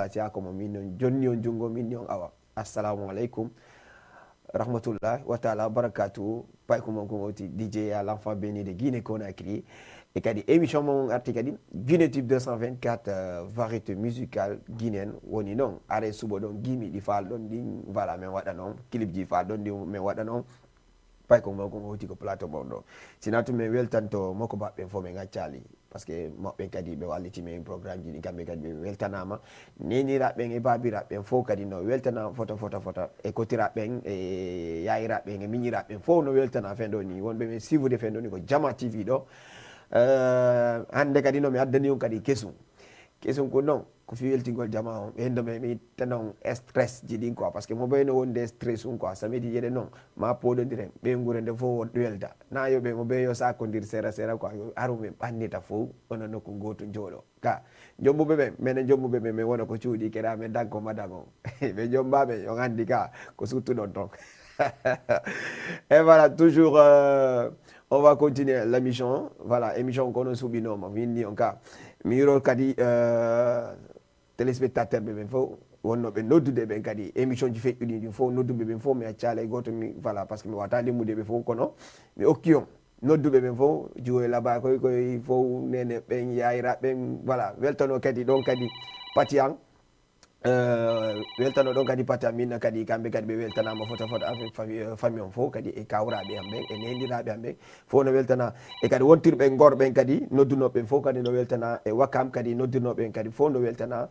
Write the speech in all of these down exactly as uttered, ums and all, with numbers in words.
Fatiha ko mo min on jonni on junngo, min ni on awa. Assalamu alaikum rahmatullahi wa ta'ala wa barakatuhu. Pay ko mon ko woti D J ya, l'enfant béni de Guinée Conakry. E kadi émission mon arti kadi Guinée Tube deux cent vingt-quatre, euh, variété musicale guinéenne woni non. Are subo ɗon gimi ɗi faal ɗon ɗin, voilà, min waɗa non. Clip ji faal ɗon ɗin min waɗa non. Pay ko mo ko hoti ko plateau mon ɗo. Sina tun min weltanto moko baɓɓen fof min accali. Parce que maɓɓen kadi ɓe walliti min programme ji ɗin, kamɓe kadi ɓe weltanama. Neniraɓe ɓen e babiraɓe ɓen fof kadi no weltana fota, fota, fota. E kotiraɓe ɓen, e yayiraɓe ɓen, e miñiraɓe ɓen fof no weltana fen ɗo ni. Wonɓe men suivre fen ɗo ni ko Jama T V ɗo. Eh, hannde kadi no mi addani on kadi kesum. Kesum ko non, ko fii weltingol jama on. Ɓen ɗo ɓe mi itta non stress ji ɗin quoi. Parce que mo ɓe no wonde stress un quoi. Samedi jeɗe non, ma poɗondiren, ɓe ngure nde fof welta. Na yo ɓe mo ɓe yo sakondir sera sera quoi. Yo aru men ɓannita fof, wona nokku gooto jooɗo. Ka, jombuɓe ɓen, menen jombuɓe ɓen, men wona ko cuuɗi keɗa men danko madame on. Ɓe jombaɓe, yo anndi ka, ko suttuɗon ton. Et voilà, toujours, euh, on va continuer l'émission. Voilà, émission kono suɓinoma, winni on ka. Mi yiro kadi, euh, téléspectateur ɓe ɓen fof, wonnoɓe noddude ɓen kadi, émission ji feƴƴuɗi ɗin fof, nodduɓe ɓen fof, mi accaali e gooto, mi, voilà, parce que mi wata limmude ɓe fof, kono mi okki on. Nodduɓe ɓen fof, jiwo e laba koy, koy fof, nene ɓen, yayira ɓen, voilà, weltano kadi ɗon kadi pati an. Eh, weltano ɗon kadi pati an, minna kadi kamɓe kadi ɓe weltanama fota fota avec fami-, eh, famille on fof kadi e kawraɓe am ɓen, e nendiraaɓe am ɓen, fof no weltana. E kadi wontirɓe Ngor ɓen kadi, noddunoɓe ɓen fof kadi no weltana, e Wakam kadi noddunoɓe ɓen kadi fof no weltana.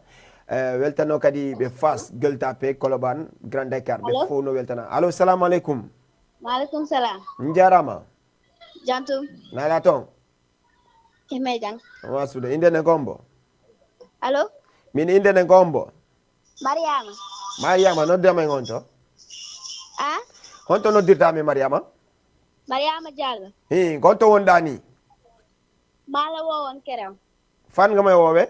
Eh, weltano kadi ɓe Fass, Gueule Tapée, Colobane, Grand Dakar, ɓe Allo? Fof no weltana. Allo, salamu aleykum. Maaleykum salam. On jarama. Jam tum. Nala ton. Himɓe jam. Wa suuɗe. Innde nden ko hombo? Allo? Min innde nden ko hombo? Mariama. Mariama, nodda men on to? Ah? Honto noddirta mi Mariama? Mariama Diallo. Hi, ko honto wonɗa ni? Mala wo won kerem. Fan nga may woowe?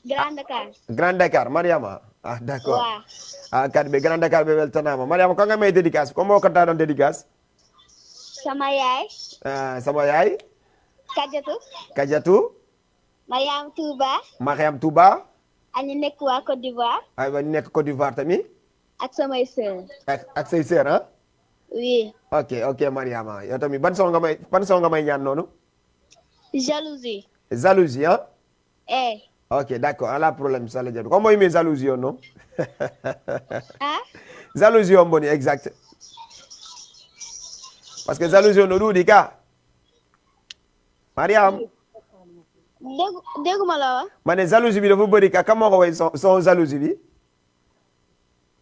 Grand Dakar. Grand Dakar, Mariama. Ah, d'accord. Wa. Ah, kadi ɓe Grand Dakar ɓe weltanama. Mariama, ko nga may dédicace? Ko mo kanta ɗon dédicace? Sama yaay. Ah, sama yaay? Kajatu. Kajatu? Mariam Touba. Mariam Touba? Añi nekk waa Côte d'Ivoire. Ay, wa nekk Côte d'Ivoire tamit? Ak samay sœur. Ak, ak say sœur, ah? Oui. Ok, ok, Mariama. Yow tamit, ban son nga may, ban son nga may ñaan noonu? Jalousie. Jalousie, ah? Eh. Ok, d'accord. Ala problème, sa la jabi. Ko moy mi jalousie on, non? Ah? Jalousie on boni, exact. Parce que jalousie on no ɗuuɗi ka. Mariam. Déggu-, dégguma la wax. Ma ne jalousie bi dafa bëri ka. Kan moo ko woy son, son jalousie bi?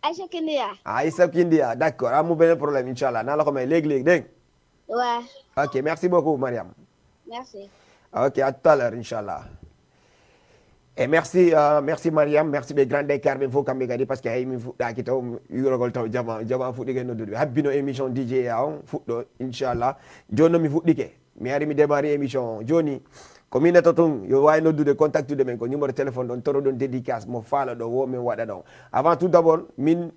Aïcha Kindia. Aïcha Kindia, d'accord. Amul benn problème, Inch'Allah. Naa la ko may léegi-léegi, dégg nga? Ouais. Ok, merci beaucoup, Mariam. Merci. Ok, à tout à l'heure, Inch'Allah. E merci, euh, merci Mariam, merci ɓe Grand Dakar ɓen fof kamɓe kadi, parce que hay min fuɗɗaki taw, yurogol taw jama, jama fuɗɗike noddude. Habbino émission D J ya on fuɗɗo, Inch'Allah. Jooni non mi fuɗɗike. Mi ari mi démarre émission on. Jooni, ko min neto tun, yo waawi noddude, contactude men, ko numéro téléphone ɗon, toroɗon dédicace, mo faala ɗo, wo men waɗa ɗon. Avant tout d'abord, min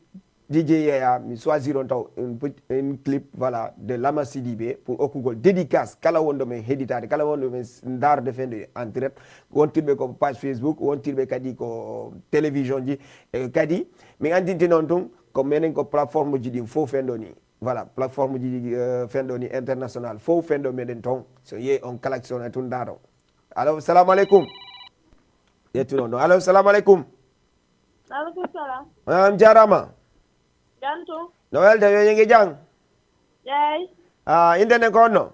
D J Yaya, mi choisir on taw un petit, un clip, voilà, de Lama Sidibé pour okkugol dédicace kala wonɗo men heɗitaade, kala wonɗo men s-, ndaarde fende en direct, wontirɓe ko page Facebook, wontirɓe kadi ko télévision ji, e kadi min anndintin on tun ko menen ko plateforme ji ɗin fof fendo ni, voilà, plateforme ji, euh, fendo ni international fof fendo meɗen ton, so yehi on kala so on tun ndaaro. Allo, salamu aleykum. Ƴettuno ɗo. Allo, salamu aleykum. Aleykum salam. Ah, on jaaraama. Jam to? No welde, yo yenge jam? Eey. Ah, innde nden ko honno?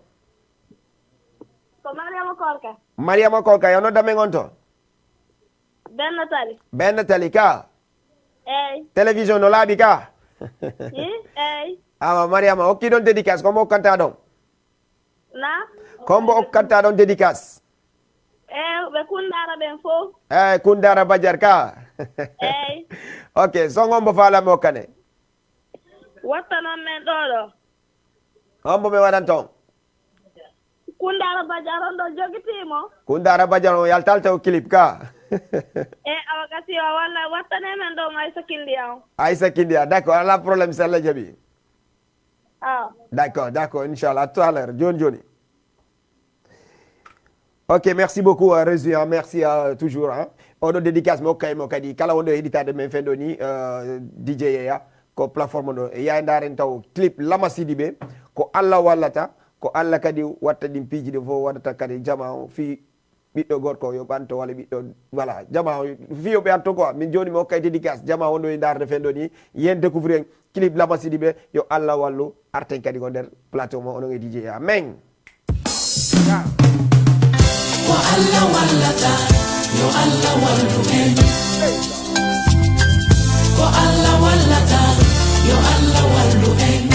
Ko Mariama Korka. Mariama Korka, yo nodda men on to? Benno Tali. Benno Tali ka? Eey. Télévision no laaɓi ka? Hi, eey. Awa, Mariama, okki ɗon dédicace, ko mo okkanta ɗon? Na? Ko mbo okkanta ɗon dédicace? Eh, ɓe Kundara ɓen fof. Eh, Kundara Badiar ka? Eey. Ok, son on mbo faala mi okkane? Wattanon men ɗo ɗo. On mbo mi waɗan ton? Kundara Badiar on ɗo jogitiimo. Kundara Badiar on yaltal taw clip ka? Eh, awa gasi o walla wattane men ɗo mo Aïssa Kindiya on. Aïssa Kindiya, d'accord, ala problème, si Allah jaɓi. Ah. D'accord, d'accord, Inch'Allah. À tout à l'heure. Jooni, jooni. Ok, merci beaucoup, euh, Résu, hein. Merci, euh, toujours, hein. Oɗo dédicace mi hokkay mo kadi kala wonɗo e heɗitaade men fenɗo ni, euh, D J Yaya, ko plateforme ɗo. E yaay ndaaren taw clip Lama Sidibé, ko Allah wallata, ko Allah kadi watta ɗin piiji ɗi fof waɗata kadi jama o fii ɓiɗɗo gorko yo ɓanto walla ɓiɗɗo, voilà, jama o fii yo ɓe anto quoi. Min jooni mi hokkay dédicace, jama wonɗo e ndaarde fenɗo ni, yen découvrir en clip Lama Sidibé, yo Allah wallu, arten kadi ko nder plateau mo onon e D J Yaya. Men. Ko Allah wallata, yo Allah wallu en. Ko Allah wallata, yo Allah wallu en.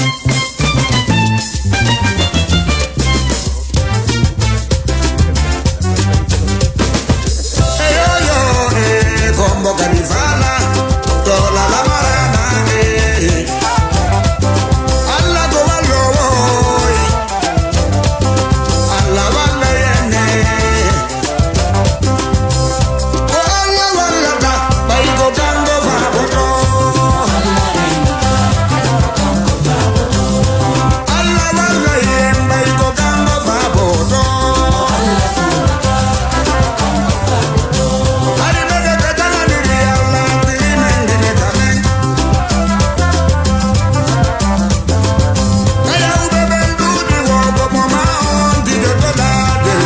Eyo, yo, eh, kombo kalifala, dola la marana, eh. Allah ko wallo, eh. Allah walla yenne. Ko Allah wallata, ɓay ko kanko faaboto. Allah walla yen, ɓay ko kanko faaboto. Hari ɓe ɓe ɓe tananiri Allah, tiri men dine kamen. Kayawɓe ɓen ɗuuɗi wo, ko mo ma on dido to laade.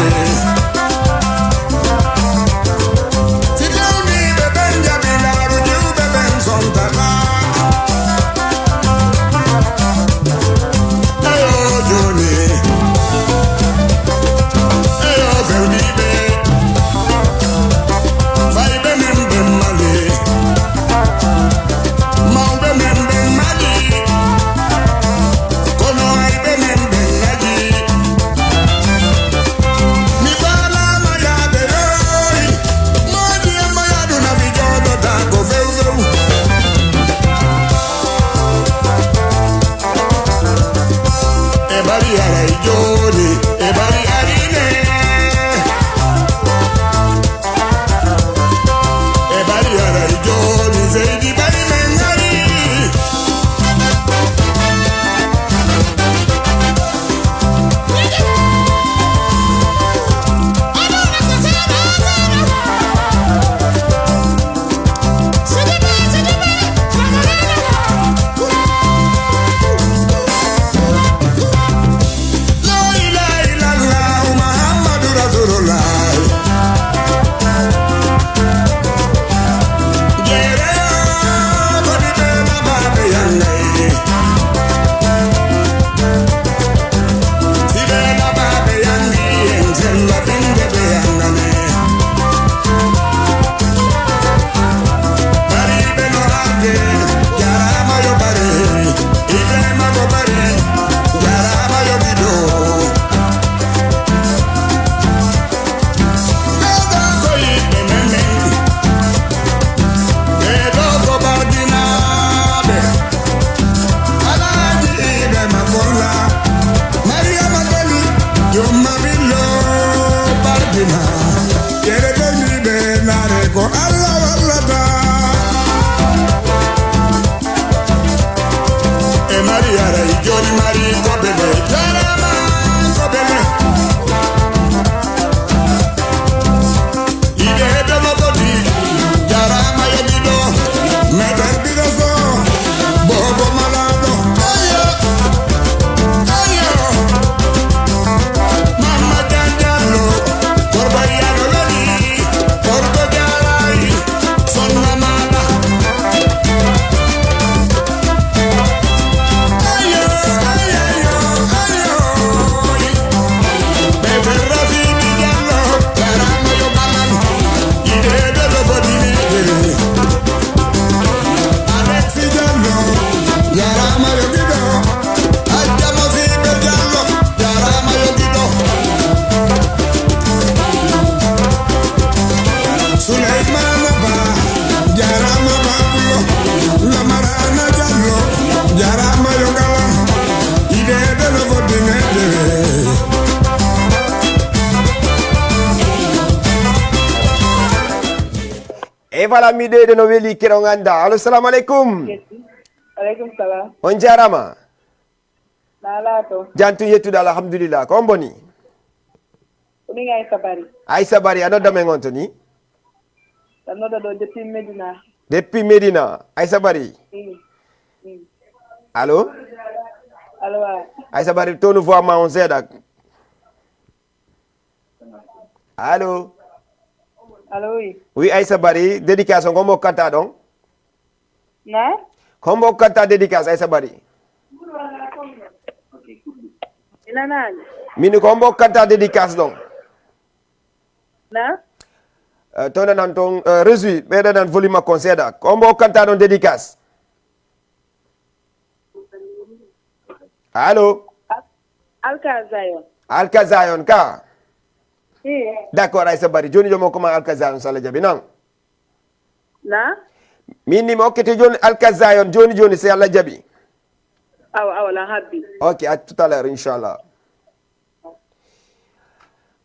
Si fewniiɓe ɓen jaɓi laaru, jiwɓe ɓen sontata. Eyo jooni. Eyo fewniiɓe. Fayɓe men ɓen mali. Mawɓe men ɓen mali. Kono ayɓe men ɓen ngaji. Mi faalaama yaade yoori. Moodi e mo yaadu nafi jooɗotaako few few. E bari haray jooni, e bari arine. E bari haray jooni, seydi bari men ari. La ilaha illallah Muhammadu Rasulullah. Jere ko di be ma ba be yangai. Si be ma ba be yangi en sen la fin de be yangane. Bari be no ake, yara ma yo bari. Ibe ma ko bari, yara ma yo bido. Ɓeɗo ko yiɓɓe men men. Ɓeɗo ko barɗinaaɓe. Alaaji Ibe Makolla. Mariama Dali. Jomma Billo barɗina. Yere ko yiɓɓe naare ko Allah wallata. E mari aray joni mari ko bele jarama ko bele. Ide domo bodi jarama e dido. Meɗen dido so bobo malado. Ayo, ayo. Mama janjalo korba yalo lodi. Korba jarai. Sonna mama. Ayo, ayo, ayo, ayo. Bebe Rafi Diallo, jarama yo baman. Ide de lo fodini. Alexi Diallo, jarama yo gido. Hajja Masiiɓe Jallo, jaaraama yo giɗo. Suleymaana Ba, jaaraama Baabulo. Lamaraana Jallo, jaaraama yo ngalan. Ideede no foddineede. E voilà, mi ɗeyde no weli keɗo ngannda. Allo, salamu aleykum. Aleykum salam. On jaaraama. Naalaa to. Jam tun yettude, alhamdulillah. Ko on boni? Ko min Aissa Barry. Aissa Barry, a nodda men on to ni? Ɗan noɗa ɗo depuis Medina. Depuis Medina, Aissa Barry. Mm. Mm. Allo? Allo, waaw. Aissa Barry, tonu voix ma on seeɗa. Allo? Allo, oui. Oui, Aissa Barry, dédication, ko hombo okkataa ɗon? Na? Ko hombo okkataa dédication, Aissa Barry? Mi nanaani. Min ko hombo okkataa dédication ɗon? Na? Eh, to nanan ton, eh, régie, ɓeydanan volume makko on seeɗa. Ko hombo okkataa ɗon dédication? Allo? Al-, Alka Zion. Alka Zion ka? Si. D'accord, Aissa Barry. Joni joni mo ko ma Alka Zion, si Allah jaɓi, non? Na? Min ni mi okkete joni Alka Zion, joni joni, si Allah jaɓi. Awa, awa, lan habbi. Ok, à tout à l'heure, inchallah.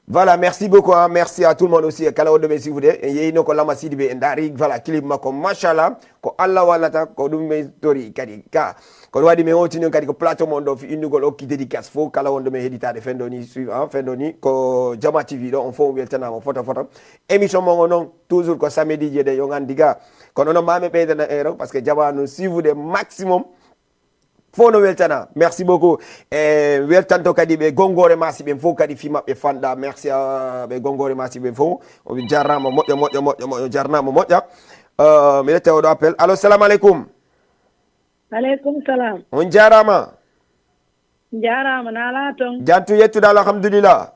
Voilà, merci beaucoup, hein. Merci à tout le monde aussi. Kala wonɗo ɓe suivre, en yeeyino ko Lama Sidibé, en ndaari, voilà, clip makko, machallah, ko Allah wallata, ko ɗum min tori kadi ka. Ko ɗum waɗi min hotini on kadi ko plateau mon ɗo, fi innugol okki dédicace fof, kala wonɗo men heɗitaade fenndo ni, suiv-, hein, fenndo ni, ko Jama T V ɗo, on fof weltanaama foto foto. Émission mon o noon, toujours ko samedi je ɗen, yo on anndi ga. Kono noon, ma min ɓeydana heure, parce que jamaanu suivre maximum, fof no weltana. Merci beaucoup. E weltanto kadi ɓe Gonngoore Maasi ɓen fof kadi fii maɓɓe fanɗa. Merci à ɓe Gonngoore Maasi ɓen fof. On jaaraama moƴƴo, moƴƴo, moƴƴo, moƴƴo, jarnaama moƴƴa. Euh, mi retta oɗo appel. Allo, salamu aleykum. Aleykum salam. On jaaraama. Jaaraama, na alaa ton? Jantu yettude Allah, alhamdulillah.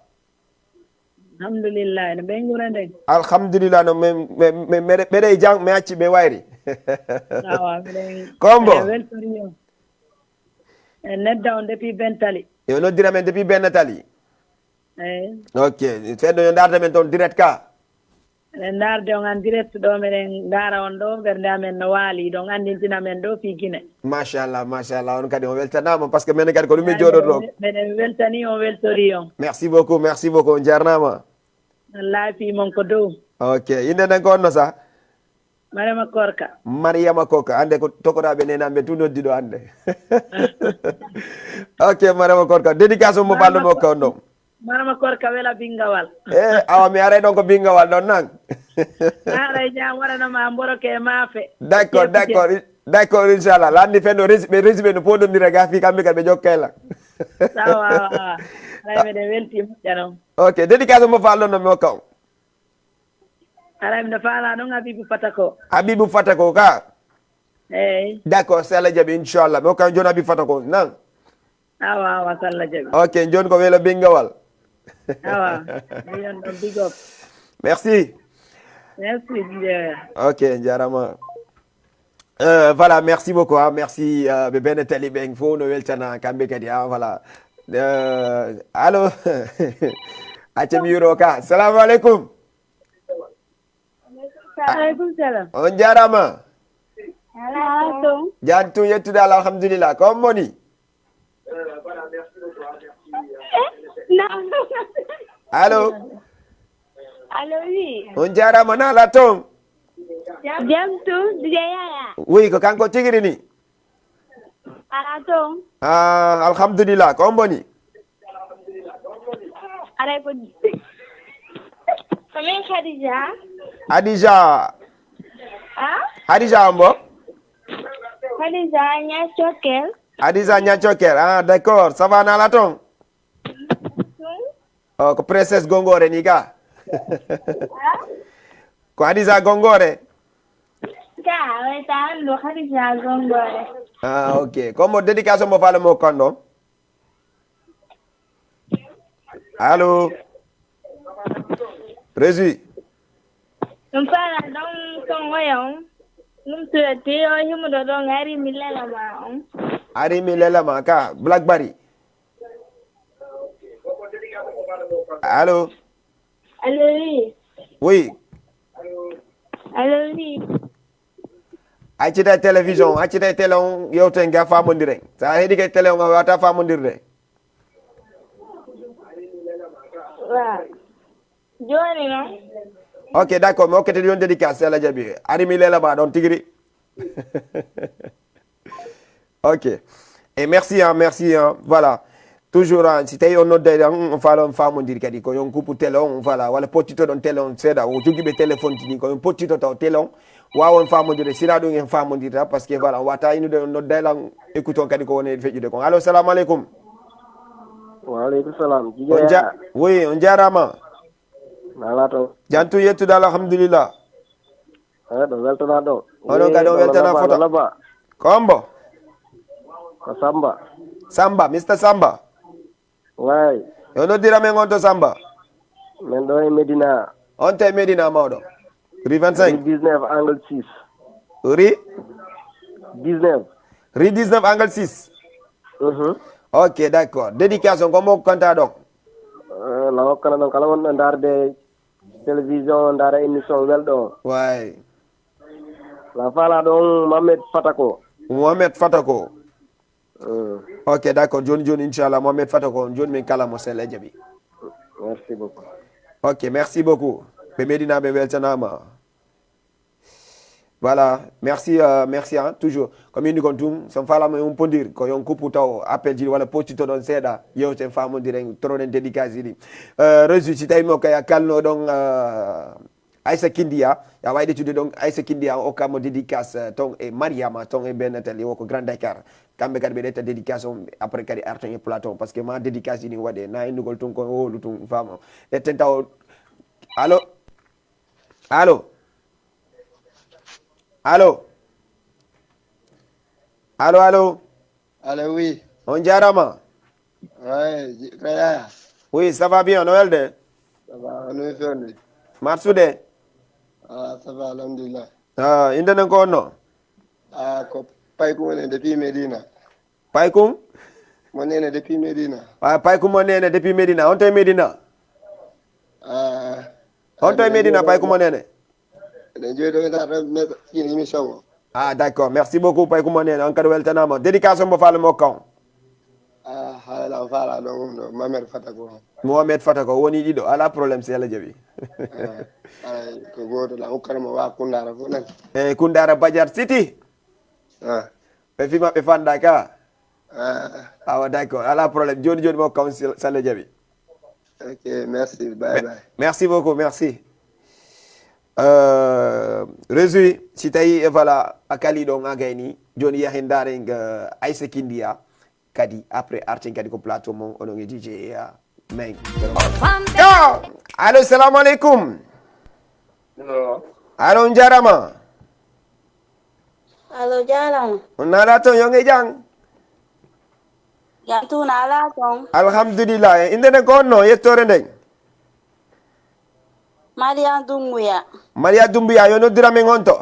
Alhamdulillah, no ɓeynguure nden? Alhamdulillah, no men, men, men, men, meɗe, meɗe jang, mi acci, mi wayri. Awa, miɗen, Kombo? Miɗen weltori on. En nedda on depuis Bentali. Yo noddira men depuis Bennatali. Eyi. Ok, fenndo yo ndaarde men toon direct ka. Eɗen ndaarde on en direct ɗo, meɗen ndaara on ɗo, ɓernde amen no waali, ɗon anndintina men ɗo fii Gine. Machallah, machallah, on kadi on weltanaama, parce que menen kadi ko ɗum min jooɗoto ɗo. Meɗen, meɗen weltani on, weltori on. Merci beaucoup, merci beaucoup, on jarnaama. Wallaahi fii mon ko dow. Ok, innde nden ko honno sa? Mariama Korka. Mariama Korka, hannde ko tokotaaɓe neenaaɓe ɓe tun noddi ɗo hannde. Ok, Mariama Korka, dédication mo Mariama ballo mo Kor-, ka on ɗon. Marama Korka wela Bingawal. Eh, awa mi aray ɗon ko Bingawal ɗon nan. Aray jam waɗanoma mboroke e maafe. D'accord, d'accord, d'accord, inchallah. Lanni fen ɗo resi-, ɓe resi ɓe no podondira ga fii kamɓe kadi ɓe jokka e lan. Awa, awa, awa. Aray meɗen welti moƴƴa non. Ok, dédication mo faalɗon no mi hokka on. Aray miɗo faala ɗon Habibu Fatako. Habibu Fatako ka? Eyi. D'accord, si Allah jaɓi, inchallah. Mi hokka on jooni Habibu Fatako, nan? Awa, awa, si Allah jaɓi. Ok, jooni ko welo Bingawal. Awa, mi wiyan ɗon big up. Merci. Merci, Dieu. Ok, jarama. Euh, voilà, merci beaucoup, hein. Merci, euh, ɓe Bennatali ɓen fof no weltana kamɓe kadi, hein, voilà. Euh, allo? Acca mi yuro ka. Salamu aleykum. Aleykum salam. On jarama. Alaa ton. Jam tun yettude Allah, alhamdulillah. Ko on moni? Eh, na. Allo? Allo, oui. On jarama, na la ton? Jam tun, D J Yaya. Oui, ko kanko tigiri ni. Alaa ton. Ah, alhamdulillah, ko on boni? Aray ko, ko min Khadija. Khadija. Ah? Khadija on bo? Khadija Nya Chokel. Khadija Nya Chokel. Ah, d'accord. Ça va, na la ton? Tun. Oh, ko princesse Gongore ni ka? Ah? Ko Khadija Gongore? Ka, weta andu Khadija Gongore. Ah, ok. Ko mo dédication mo fala mo kondo? Allo? Régie? Ɗum fala ɗon ton oya on. Ɗum tuyati o himuɗo ɗon ari mi lela ma on. Ari mi lela ma ka Black Bari. Allo? Allo, oui. Oui. Allo, oui. Accita télévision, accita télé on, yewten ga famondiren. Sa heɗike télé on, a wata famondirde. Waaw. Jooni non. Ok, d'accord, mi hokkete yon dédicace, si Allah jaɓi. Ari mi lela ma ɗon tigiri. Ok. Et merci, hein, merci, hein. Voilà. Toujours, ah, si tawi on nodday ɗan, on faala on faamondiri kadi, ko yon kuppu télé on, on faala, walla pottitoɗon télé on seeɗa, o jogiiɓe téléphone tini, ko yon pottitota o télé on, waawa on faamondire, si naa ɗun en faamondirta, parce que voilà, on wata inude on nodday lan, écoute on kadi ko woni e feƴƴude kon. Allo, salamu aleykum. Wa aleykum salam. On ja-, oui, on jaaraama. Nala to. Jantu yettude, alhamdulillah. Eh, ɗo weltanaa ɗo. Oɗon kadi on weltanaa fota. Laba. Ko hombo? Ko Samba. Samba, Mister Samba. Way. Yo noddira men on to Samba. Men ɗo e Medina. On to e Medina mawɗo. Rue vingt-cinq. Rue dix-neuf angle six. Rue? Dix-neuf. Rue dix-neuf angle six. Mhm. Ok, d'accord. Dédication, ko mo konta ɗon? Eh, la hokkana ɗon kala wonɗo ndaarde télévision, ndaara émission welɗo o. Way. La faala ɗon Mohamed Fatako. Mohamed Fatako. Mm. Ok, d'accord. Joni, joni, inchallah, Mohamed Fatako, joni min kala mo sella jaɓi. Merci beaucoup. Ok, merci beaucoup. Ɓe Medina ɓe weltanaama. Voilà, merci, euh, merci, hein, toujours. Comme indi kon tun, son faala mo on pondir, ko yon kuppu taw appel ji walla poccitoɗon seeɗa, yewten faamondiren, toroɗen dédicace ɗi. Euh, Résu, si tawi mo kay a kalno ɗon, euh, Aïssa Kindia, ya wayde tude ɗon Aïssa Kindia, o kamo dédicace, euh, ton e Mariama, ton e Ben Nathalie, o ko Grand Dakar. Kamɓe kadi ɓe ɗetta dédicace on, après kadi arton e plateau, parce que ma dédicace ɗi waɗe, na innugol tun ko holu tun, fama. Ɗetten taw, allo? Allo? Allo? Allo, allo? Allo, oui. On jaaraama. Ouais, j-, ko Yaya. Oui, ça va bien, no welde? Ça va, no e fewde? Marsude? Ah, ça va, alhamdulillah. Ah, innde nden ko honno? Ah, ko Paykun woni depuis Medina. Paykun? Mo Nene depuis Medina. Ah, Paykun mo Nene depuis Medina. On to e Medina? Ah, on to e Medina, Paykun mo Nene? Eɗen jooɗi ɗo, ina ɗo, mais ɗin émission o. Ah, d'accord. Merci beaucoup, Paykun mo Nene. On kadi weltanaama. Dédication mo faala mo kan. Ah, haala on faala ɗo, on ɗo, Mohamed Fatako. Mohamed Fatako, woni ɗiɗo. Alaa problème, si Alla jaɓi. Ah, alaa, ko gooto la, hokkana mo wa Kundara fof nan. Eh, Kundara Badiar City. Ah. Ɓe fii maɓɓe fanda ka. Ah. Awa, d'accord. Alaa problème. Jooni, jooni mo kan si, si Alla jaɓi. Ok, merci. Bye, bye. Merci beaucoup, merci. Euh, Résu, si tawi, e voilà, a kali ɗon a gayni, jooni yahen ndaaren, euh, Aïssa Kindia, kadi après arten kadi ko plateau mon, onon e D J, euh, men. Yo! Allo, salamu aleykum. Allo. Allo, on jaaraama. Allo, jaaraama. On naalaa ton, yo nge jam? Jam tun, naalaa ton? Alhamdulillah. Innde nden ko honno, yettoore nden? Mariam Dumbuya. Mariam Dumbuya, yo noddira men on to?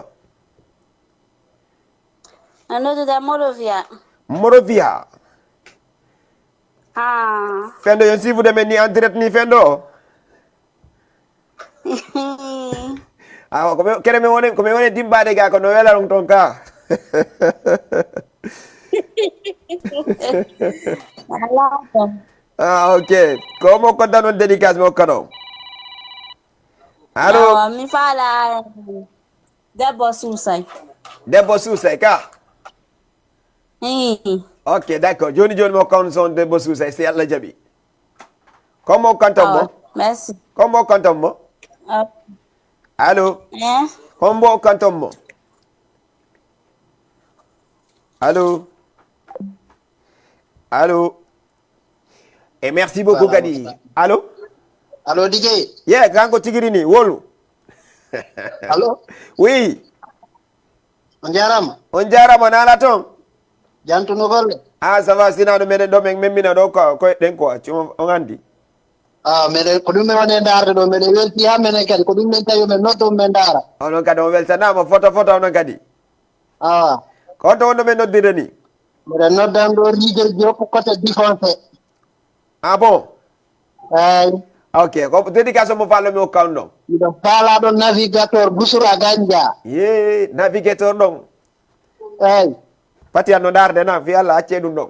No noddude Morovia. Morovia. Ah. Fendo, yon siifude men ni en direct ni, Fendo. Awa, ko mi, kene mi woni, ko mi woni dimbaade ga, ko no wela ɗum toon ka. Alaa ɗon. Ah, ok. Ko mo konta noon dédicace mo kano. Allo? Awa, mi faala debbo suusay. Debbo suusay ka? Ii. Ok, d'accord. Jooni, jooni mo kan son debbo suusay, si Alla jaɓi. Ko mo kanton mo? Awa, merci. Ko mo kanton mo? Awa. Allo? Eh? Ko mo kanton mo? Allo? Allo? E merci beaucoup kadi. Allo? Allo, D J? Yeah, kanko tigiri ni, wolu. Allo? Oui. On jaaraama. On jaaraama, naalaa ton? Jantu no golle? Ah, ça va, sinaa ɗo meɗen ɗo, men memmina ɗo ko, ko ɗen ko, accu on, on anndi. Ah, meɗen, ko ɗum men woni e ndaarde ɗo, meɗen welti haa menen kadi, ko ɗum men tawi men noddo men ndaara. Onon kadi on weltanaama, foto, foto onon kadi. Ah. Ko honto wonno men noddirde ni? Mbiɗa noddan ɗo Rigel Diop côté Défoncé. Ah bon? Eey. Ok, ko dédication mo faallo mi hokka on ɗon? Miɗo faalaa ɗon navigateur Busura Ganja. Yee, navigateur ɗon. Eey. Pati an no ndaarde na, fii Alla accee ɗum ɗon.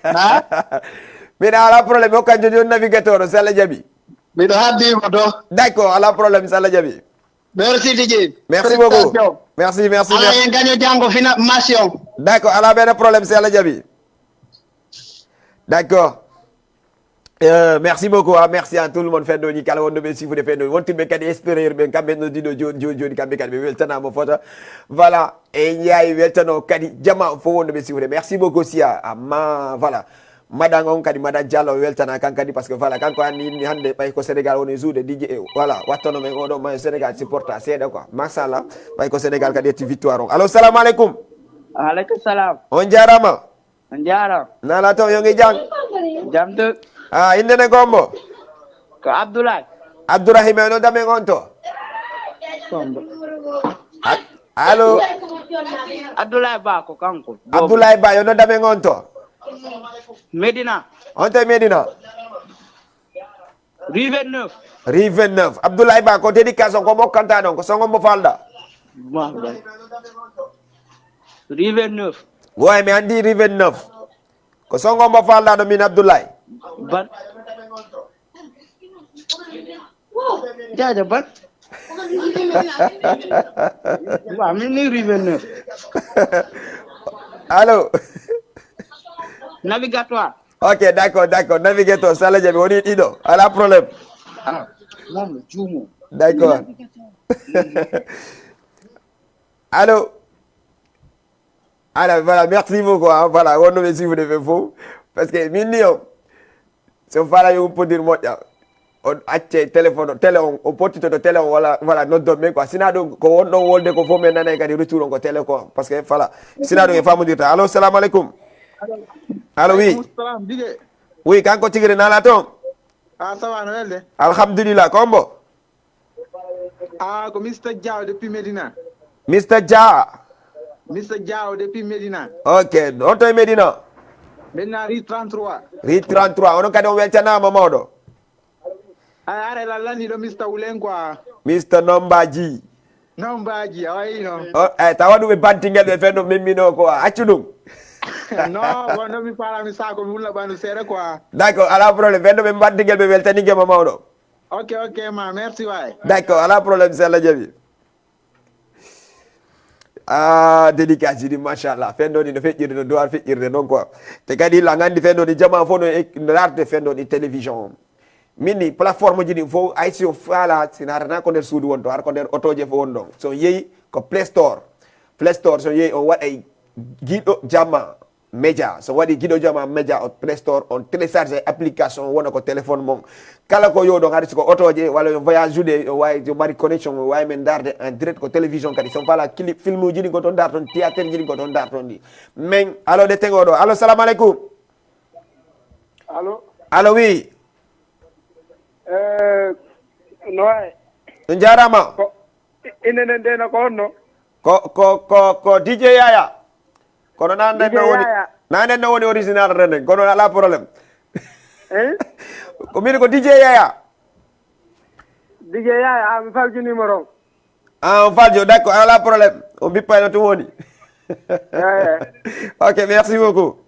Ha? Miɗa alaa problème, hokkan joni on navigateur, si Alla jaɓi. Miɗo habbii mo to. D'accord, alaa problème, si Alla jaɓi. Merci, D J. Merci beaucoup. Félicitations. Merci, merci, ala merci. Yen gaño janngo fina mation. D'accord, alaa benn problème, si Alla jaɓi. D'accord. Euh, merci beaucoup, ah, merci à tout le monde. Fenno ni kala wonno ɓe sifude fenno. Wontuɓe kadi extérieur ɓen, kamɓe no dido joni, joni, joni, kamɓe kadi ɓe weltanama fota. Voilà. E yaay weltano kadi jama fof wonno ɓe sifude. Merci beaucoup, Sia. Amma, voilà. Madan on kadi, Madan Diallo weltana kan kadi, parce que voilà, kanko anni inni hande ɓay ko Sénégal woni jouer D J, voilà, wattono men oɗo mayo Sénégal supporta seeɗa quoi. Machallah, ɓay ko Sénégal kadi yetti victoire on. Allo, salamu aleykum. Aleykum salam. On jarama. On jarama. Nala to, yongi jang. Jam to. Ah, inde ne gombo? Ko Abdoulaye. Abdourahim, no damen on to? Sombo. A-, allo? Abdoulaye Ba ko kanko. Abdoulaye Ba, yo no damen on to? Medina. On to e Medina? Rue vingt-neuf. Rue vingt-neuf. Abdoulaye Ba, ko dédicace on, ko mo kanta ɗon, ko songo mo falda. Rue vingt-neuf. Woy, mi andi rue vingt-neuf. Ko songo mo falda ɗo min Abdoulaye. Ban. Jaja ban. Wa, min ni rue vingt-neuf. Allo? Navigatoire. Ok, d'accord, d'accord. Navigateur, Salah Jabi, woni ɗiɗo. Ala problème. Ah, moom la, juumo. D'accord. Allo? Ala, voilà, merci beaucoup, hein. Voilà, wonno ɓe sifude ɓe fof. Parce que min ni on, so fala yo uppodir moƴƴa. On acce téléphone, télé on, o pottitoto télé on, wala, wala noddon men quoi. Sina ɗum ko wonɗon wolde ko fof men nanay kadi retour on ko télé ko. Parce que voilà, sina ɗum e famodirta. Allo, salamu aleykum. Allo, oui. Aleykum salam, Dj J. Oui, kanko tigi de nala toon. Ah, ça va, no welde? Alhamdulillah, ko hombo? Ah, ko Mister Diaw depuis Medina. Mister Dia. Mister Diaw depuis Medina. Ok, on to e Medina? Medina rue trente-trois. Rue trente-trois, onon kadi on weltanama mawɗo. Ay, are lallani ɗo Mister Wulen quoi. Mister Nombaji. Nombaji, a wayi no. O, eh, tawa ɗum ɓe bantingel ɓe fenno memmino quoi. Accu ɗum. Non, bon, non, mi fala mi sako mi wulla ɓandu seeɗa quoi. D'accord, ala problème. Fenno ɓe bantingel ɓe weltaningel ma mawɗo. Ok, ok, ma, merci waay. D'accord, ala problème, si Allah jaɓi. Ah, dédicace ji ɗi, machallah. Fenno ni no feƴƴirde, no duwar feƴƴirde non quoi. Te kadi la ngandi fenno ni jama fof no e-, no laarde fenno ni télévision on. Min ni plateforme ji ɗin fof, ay si o faala, si naatana ko nder suudu won to, har ko nder otoje fof won ɗon. So yehi ko Play Store. Play Store, so yehi o waɗay Giɗo Jama Média. So waɗi Giɗo Jama Média o Play Store, on télécharge application, wona ko téléphone mon. Kala ko yo ɗon, hari si ko otoje, walla yo voyage ude, yo wawi, yo mari connexion, o wawi men darde en direct ko télévision kadi. So faala clip, film uji ɗin ko ton darton, théâtre ji ɗin ko ton darton ɗi. Men, allo, ɗe tengo ɗo. Allo, salamu aleykum. Allo? Allo, oui. Eh, no wayi? On jarama. Ko, i-, inde nden de no ko honno? Ko, ko, ko, ko D J Yaya. Kono nan nden D J no woni, Yaya. Nan nden no woni original ren nden. Kono ala problème. Eh? Ko min ko D J Yaya. D J Yaya, ah, mi falju numéro on. Ah, on faljo, d'accord, ala problème. On bippay no tun woni. Eh. Ok, merci beaucoup.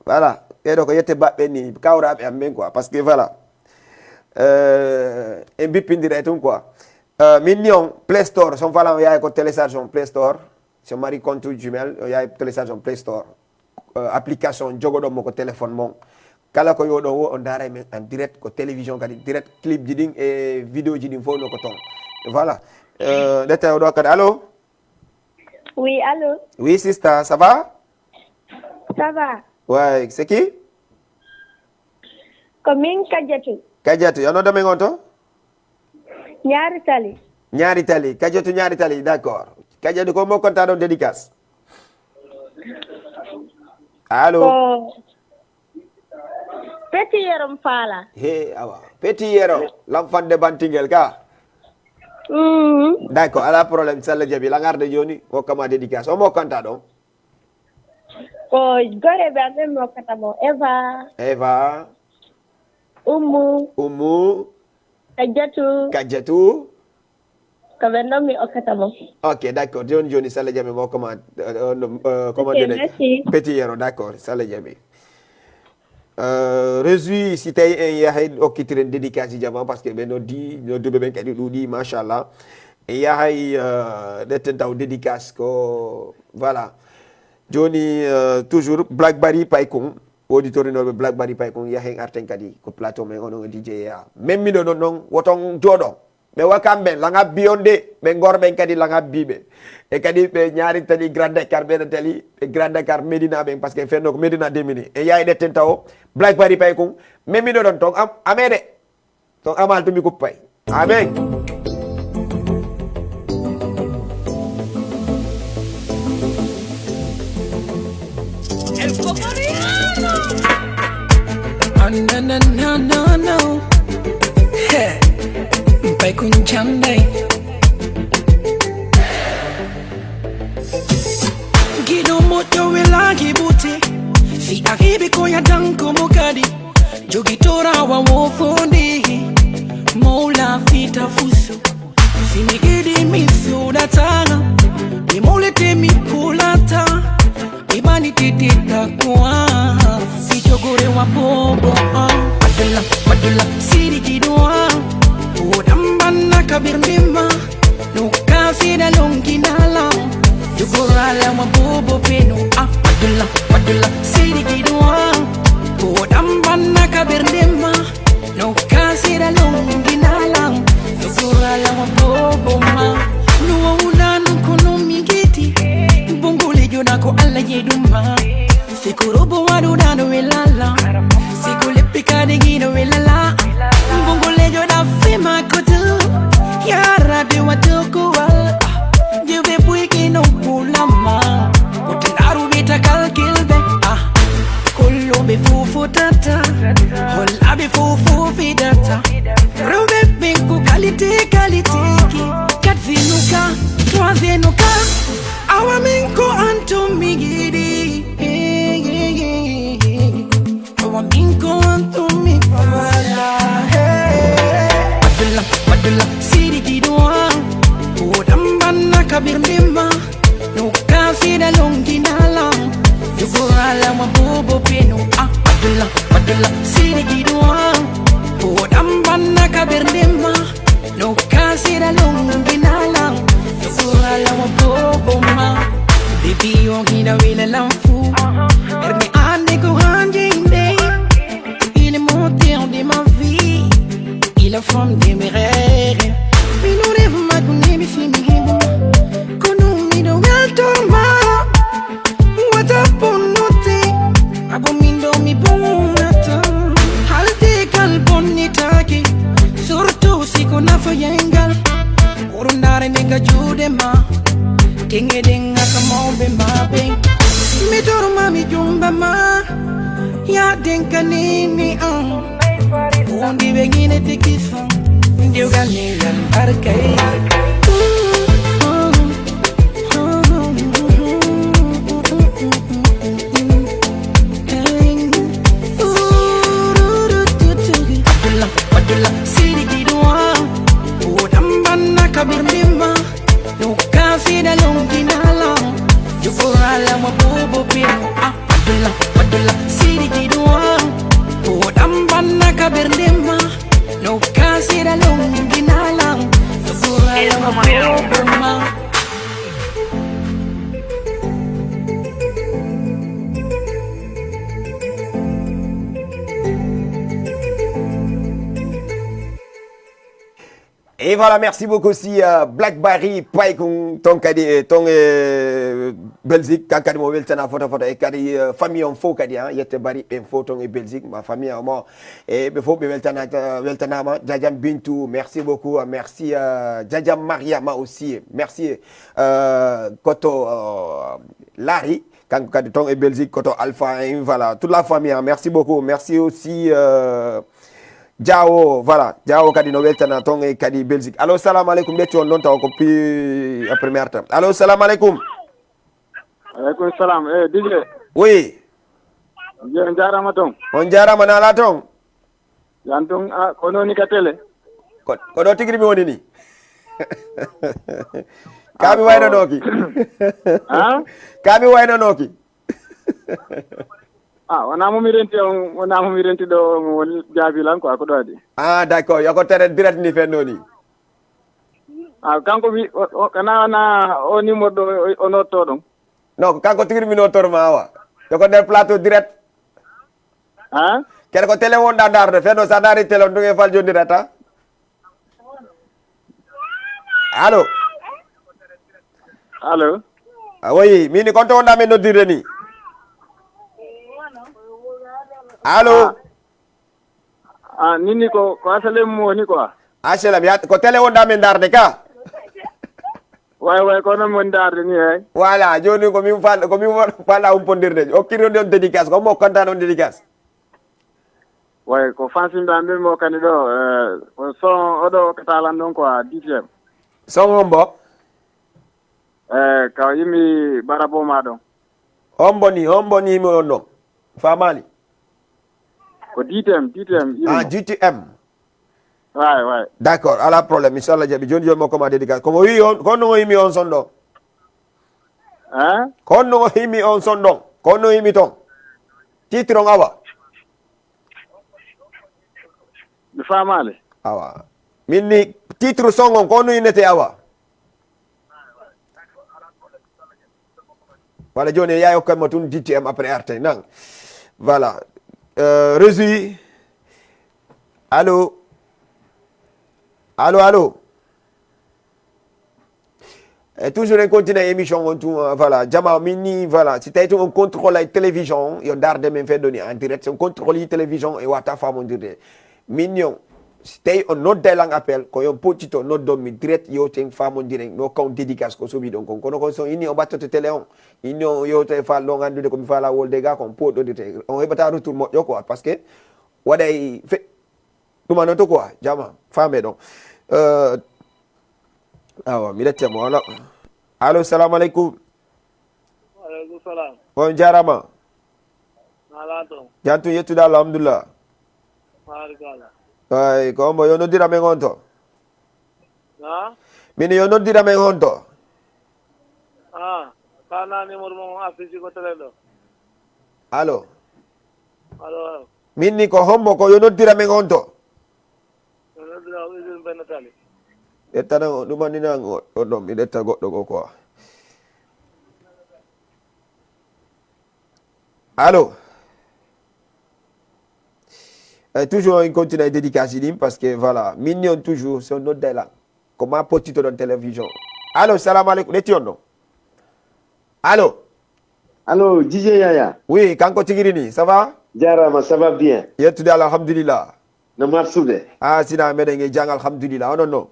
Voilà, ɓeɗo ko yette baɓɓe ni, kawraɓe am ɓen quoi, parce que voilà. Euh, en bippindiray tun quoi. Euh, min ni on Play Store, son fala on yahay ko télécharge on Play Store, so mari compte Gmail, o yahay télécharge on Play Store. Euh, application jogoɗon mo ko téléphone mon. Kala ko yo ɗon wo, on daaray men en direct ko télévision kadi, direct clip ji ɗin e vidéo ji ɗin fof no ko ton. Voilà. Euh, ɗe tawi o ɗo kadi. Allo? Oui, allô? Oui, sister, ça va? Ça va. Ouais, c'est qui? Ko min Kadiatou. Kadiatou, yo nodda men on to? Ñaari Tali. Ñaari Tali, Kadiatou Ñaari Tali, d'accord. Kadiatou ko mo konta ɗon dédicace. Allo? Ko Petit Yero mi faala. He, awa. Petit Yero, lam fande bantingel ka. Mhm. D'accord, ala problème, si Allah jaɓi, langarde joni, hokkama dédicace. O mo konta ɗon? Ko goreɓe am ɓen mi hokkata mo. Eva. Eva. Ummu. Ummu. Kajjatu. Kajjatu. Ko ɓen ɗon mi hokkata mo. Ok, d'accord. Joni, joni, si Allah jaɓi mo, comment, euh, euh, comment Ok, dire? Merci. Petit Yero, d'accord, si Allah jaɓi. Euh, Réjouis, si tawi en yahay okkitiren dédicace jama, parce que ɓe noddi, nodduɓe ɓen kadi ɗuuɗi, machallah. En yahay, euh, ɗetten taw dédicace ko, voilà. Jooni, eh, toujours Black Barry Paykun, auditeur no Black Barry Paykun, yahen arten kadi ko plateau men onon e D J A. Men miɗo non non, woton jooɗo. Ɓe wakan ɓe, laŋa bi on de, ɓe ngor ɓen kadi laŋa bi ɓe. E kadi ɓe ñaari tali Grand Dakar, ɓe tali ɓe Grand Dakar Medina ɓen, parce que fenno ko Medina demini. E yayi ɗetten tawo, Black Barry Paykun, men miɗo non ton, am, amede. Ton amal tumi kuppay. Amen. Oh, no, no, no, no, no. Hey, Paykun Jandai. Giɗo moƴƴo welaki buti. Si a heɓi ko ya danko mo kadi. Jogitora wa wo fondi. Mola fita fusu. Si mi yiɗi mi suuɗata, mi molete mi kulata, mi ɓanititita kuwa. Si jogore wa bobo, ah. Madula, madula, siri giduwa. Woɗan banna kabir ndimma. No kasida longinala. Jogorala wa bobo peno, ah. Madula, madula, siri giduwa. Woɗan banna kabir ndimma. No kasira longinalam, no surala wa bobo ma. No wawulanu kono migiti, bongole jona ko Alla yeduma. Siko robo wadu dano welala, siko leppi kadi gino welala. Bongole jona fema kodu, ya Rabbi watu kuwal. Jube bwiki no pulama, utinaru bita kalkilbe. Ah. Kolloɓe fow fotata, hollaɓe fow fow fidata. Rewɓe ɓen ko qualité, qualité ki. Quatre venuka, trois venuka. Awa min ko antum mi yiɗi. Awa min ko antum mi fala. Madula, madula, siri giduwa. Woɗan banna kabir ndimma. No kasida longinala. Jogorala wa bobo peno. Ah, madula, madula, siri giduwa. Woɗan banna kabir ndimma. No kasida longinala. Jogorala wa bobo ma. Baby, yo gina wila lamfu. Ermi ande ko hanjinde. Il est moteur de ma vie. Il est femme de mes rêves. Mi no rêve ma ko nemi si mi hebo. Kono mi do weltor ma. Wata bonnote. Abo min do mi bonata. Halde kal bonnitaki. Surtout si ko nafa yengal. Urundare ne ga juuɗe ma. Tengeden aka mawɓe ma ɓen. Mi torma mi jumba ma. Ya denkanini an. Wondi ɓe gine tiki fan. Ndiwgal ni yal barkay. Madula, madula, siri giduwa. Woɗan banna kabir ndimma. No kasida longinala. Jogorala wa bobo peno. Ah, madula, madula, siri giduwa. Woɗan banna kabir ndimma. No kasida longinala. Jogorala wa bobo ma. Et voilà, merci beaucoup aussi, euh, Black Barry Paykun, ton kadi, eh, ton, eh, Belgique, kan kadi mo weltana foto foto, e kadi, euh, famille on fow kadi, hein, yette Barry ɓen fow ton e Belgique, ma famille on mo, e ɓe fow ɓe weltana, weltanama, Jajam Bintou, merci beaucoup, euh, merci, euh, Jajam Mariama aussi, merci, euh, Koto, euh, Larry, kanko kadi ton e Belgique, Koto Alpha, hein, voilà, toute la famille, hein, merci beaucoup, merci aussi, euh, Jaawo, voilà, Jaawo kadi no weltana ton e kadi Belgique. Allo, salamu aleykum, ɓetti on noon tawa ko pi a première temps. Allo, salamu aleykum. Aleykum salam. Eh, D J. Oui. Je, on jaarama ton. On jaarama, na ala ton. Yan ton, ah, ko noon ni ka télé. Ko, ko ɗo tigiri mi woni ni. Ka mi wayno nooki. Ah? Ka mi wayno nooki. Ah, wonaa mo mi renti on, wonaa mo mi renti ɗo, mo woni jaabi lan quoi, ko ɗo adi. Ah, d'accord, yo ko tere direct ni fenno ni. Ah, kanko wi, o, o, kana na o numéro ɗo, o, o notto ɗon. Non, ko kanko tigi mi noddoto ma awa. Yo ko nder plateau direct. Hein? Kene ko télé wonɗa ndaarde, fenno sa ndaari télé on, ɗum e fal jonndirata. Allo? Allo? A woyi, min ni kon to wonɗa men noddirde ni. Allo? Ah, ah, min ni ko, ko Asalem mo woni quoi. Asalem, ya, ko télé wonɗa men ndaarde ka? Way, way, kono mo ndaarde ni, hey. Voilà, jooni ko min fal-, ko min won-, fala umpondirde. Okkirde on dédicace, ko mo kontaan on dédicace. Way, ko fansimɓe am ɓe mo kadi ɗo, eh, ko son oɗo hokkata lan ɗon quoi, D T M. Son hombo? Eh, ka yimmi barabo ma ɗon. Hombo ni, hombo ni mo on ɗon? Famali? Ko D T M, D T M, yimmi Ah, mo. D T M. Way, way. D'accord, ala problème, inchallah jaɓi. Jooni, jooni mo koma dédicace. Ko mo wi on, ko no mo yimi on son ɗon? Hein? Ko no mo yimi on son ɗon? Ko no yimi ton? Titre on awa? Mi faamaali. Awa. Min ni titre son on, ko no innete awa? Wala jooni yaay okkan mo tun D T M après arte, nan. Voilà. Euh, Régie. Allô? Allô, allô? E toujours en continue émission on tun, euh, voilà. Jama min ni, voilà. Si tawi tun on contrôle ay télévision, yo ndaarde men feddo ni en direct. Si on contrôle yi télévision e wata faamondirde. Min ni on, si tawi on nodday lan appel, ko yon poccito noddon mi direct, yewten faamondiren, mi hokka on dédicace ko sobi ɗon kon. Kono kon so inni on battoto télé on, inni on yewta e faal ɗon anndude ko mi faala wolde ga kon, poɗɗodirte. On heɓata retour moƴƴo quoi, parce que waɗay fe-, ɗum anoto quoi, jama, faame ɗon. Euh, awa, mi lette mo, wala. Allo, salamu aleykum. Wa aleykum salam. On jaarama. Ala ton. Jantu yettude Allah, alhamdulillah. Barikalla. Ay, ko hombo yo noddira men on to? Na? Min yo noddira men on to? Ah, kana numéro mo affiche ko télé ɗo. Allo? Allo, allo. Min ni ko hombo ko yo noddira men on to? Yo noddira o usine Benno Tali. Ƴettana o, ɗum anndina o, o ɗon, mi ƴetta goɗɗo goo quoi. Allo? Eh, toujours, on continue dédicace ɗin, parce que, voilà, min ni on toujours, so nodday lan. Ko ma poccito ɗon télévision. Allo, salamu aleykum, ɗetti on ɗon. Allo? Allo, D J Yaya. Oui, kanko tigiri ni, ça va? Jarama, ça va bien. Yettude Allah, alhamdulillah. No marsude? Ah, sina meɗen e jang, alhamdulillah. Onon no?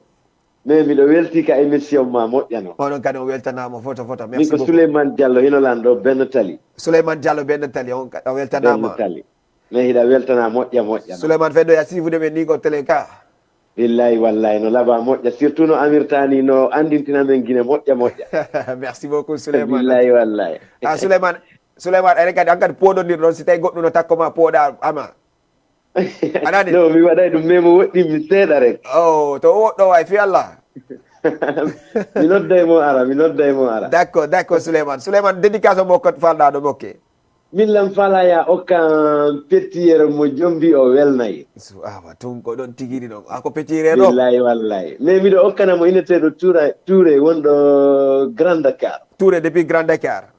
Mais miɗo welti ka émission ma moƴƴa no. Onon kadi on weltanama foto foto. Min Merci ko beaucoup. Souleymane Diallo, hino lan ɗo Benno Tali. Souleymane Diallo, Benno Tali, on ka-, a weltanama. Benno Tali. Mais hiɗa weltana moƴƴa moƴƴa no. Souleymane Feddo ya siifude men ni ko télé ka. Billahi wallahi no laba moƴƴa, surtout no amirtani, no andintina men Gine moƴƴa moƴƴa. Merci beaucoup, Souleymane. Billahi wallahi. Ah, Souleymane, Souleymane, enen kadi, an kadi pooɗondir ɗon, si tawi goɗɗum no takko ma, pooɗa ama. Anani? No, mi waɗay ɗum, mais mo woɗɗi mi seeɗa rek. Oh, to o woɗɗo way, fi Allah. Mi nodday mo ara, mi nodday mo ara. D'accord, d'accord, Souleymane. Souleymane, dédicace mo ko falɗa ɗo, ok. Min lam fala ya okkan pettiyeere mo jombi o welnay. Su-, awa, tun ko ɗon tigiri ɗon. A ko pettiyeere ɗo? Billahi wallahi. Mais miɗo okkana mo ineteeɗo Touré, Touré wonɗo Grand Dakar. Touré depuis Grand Dakar.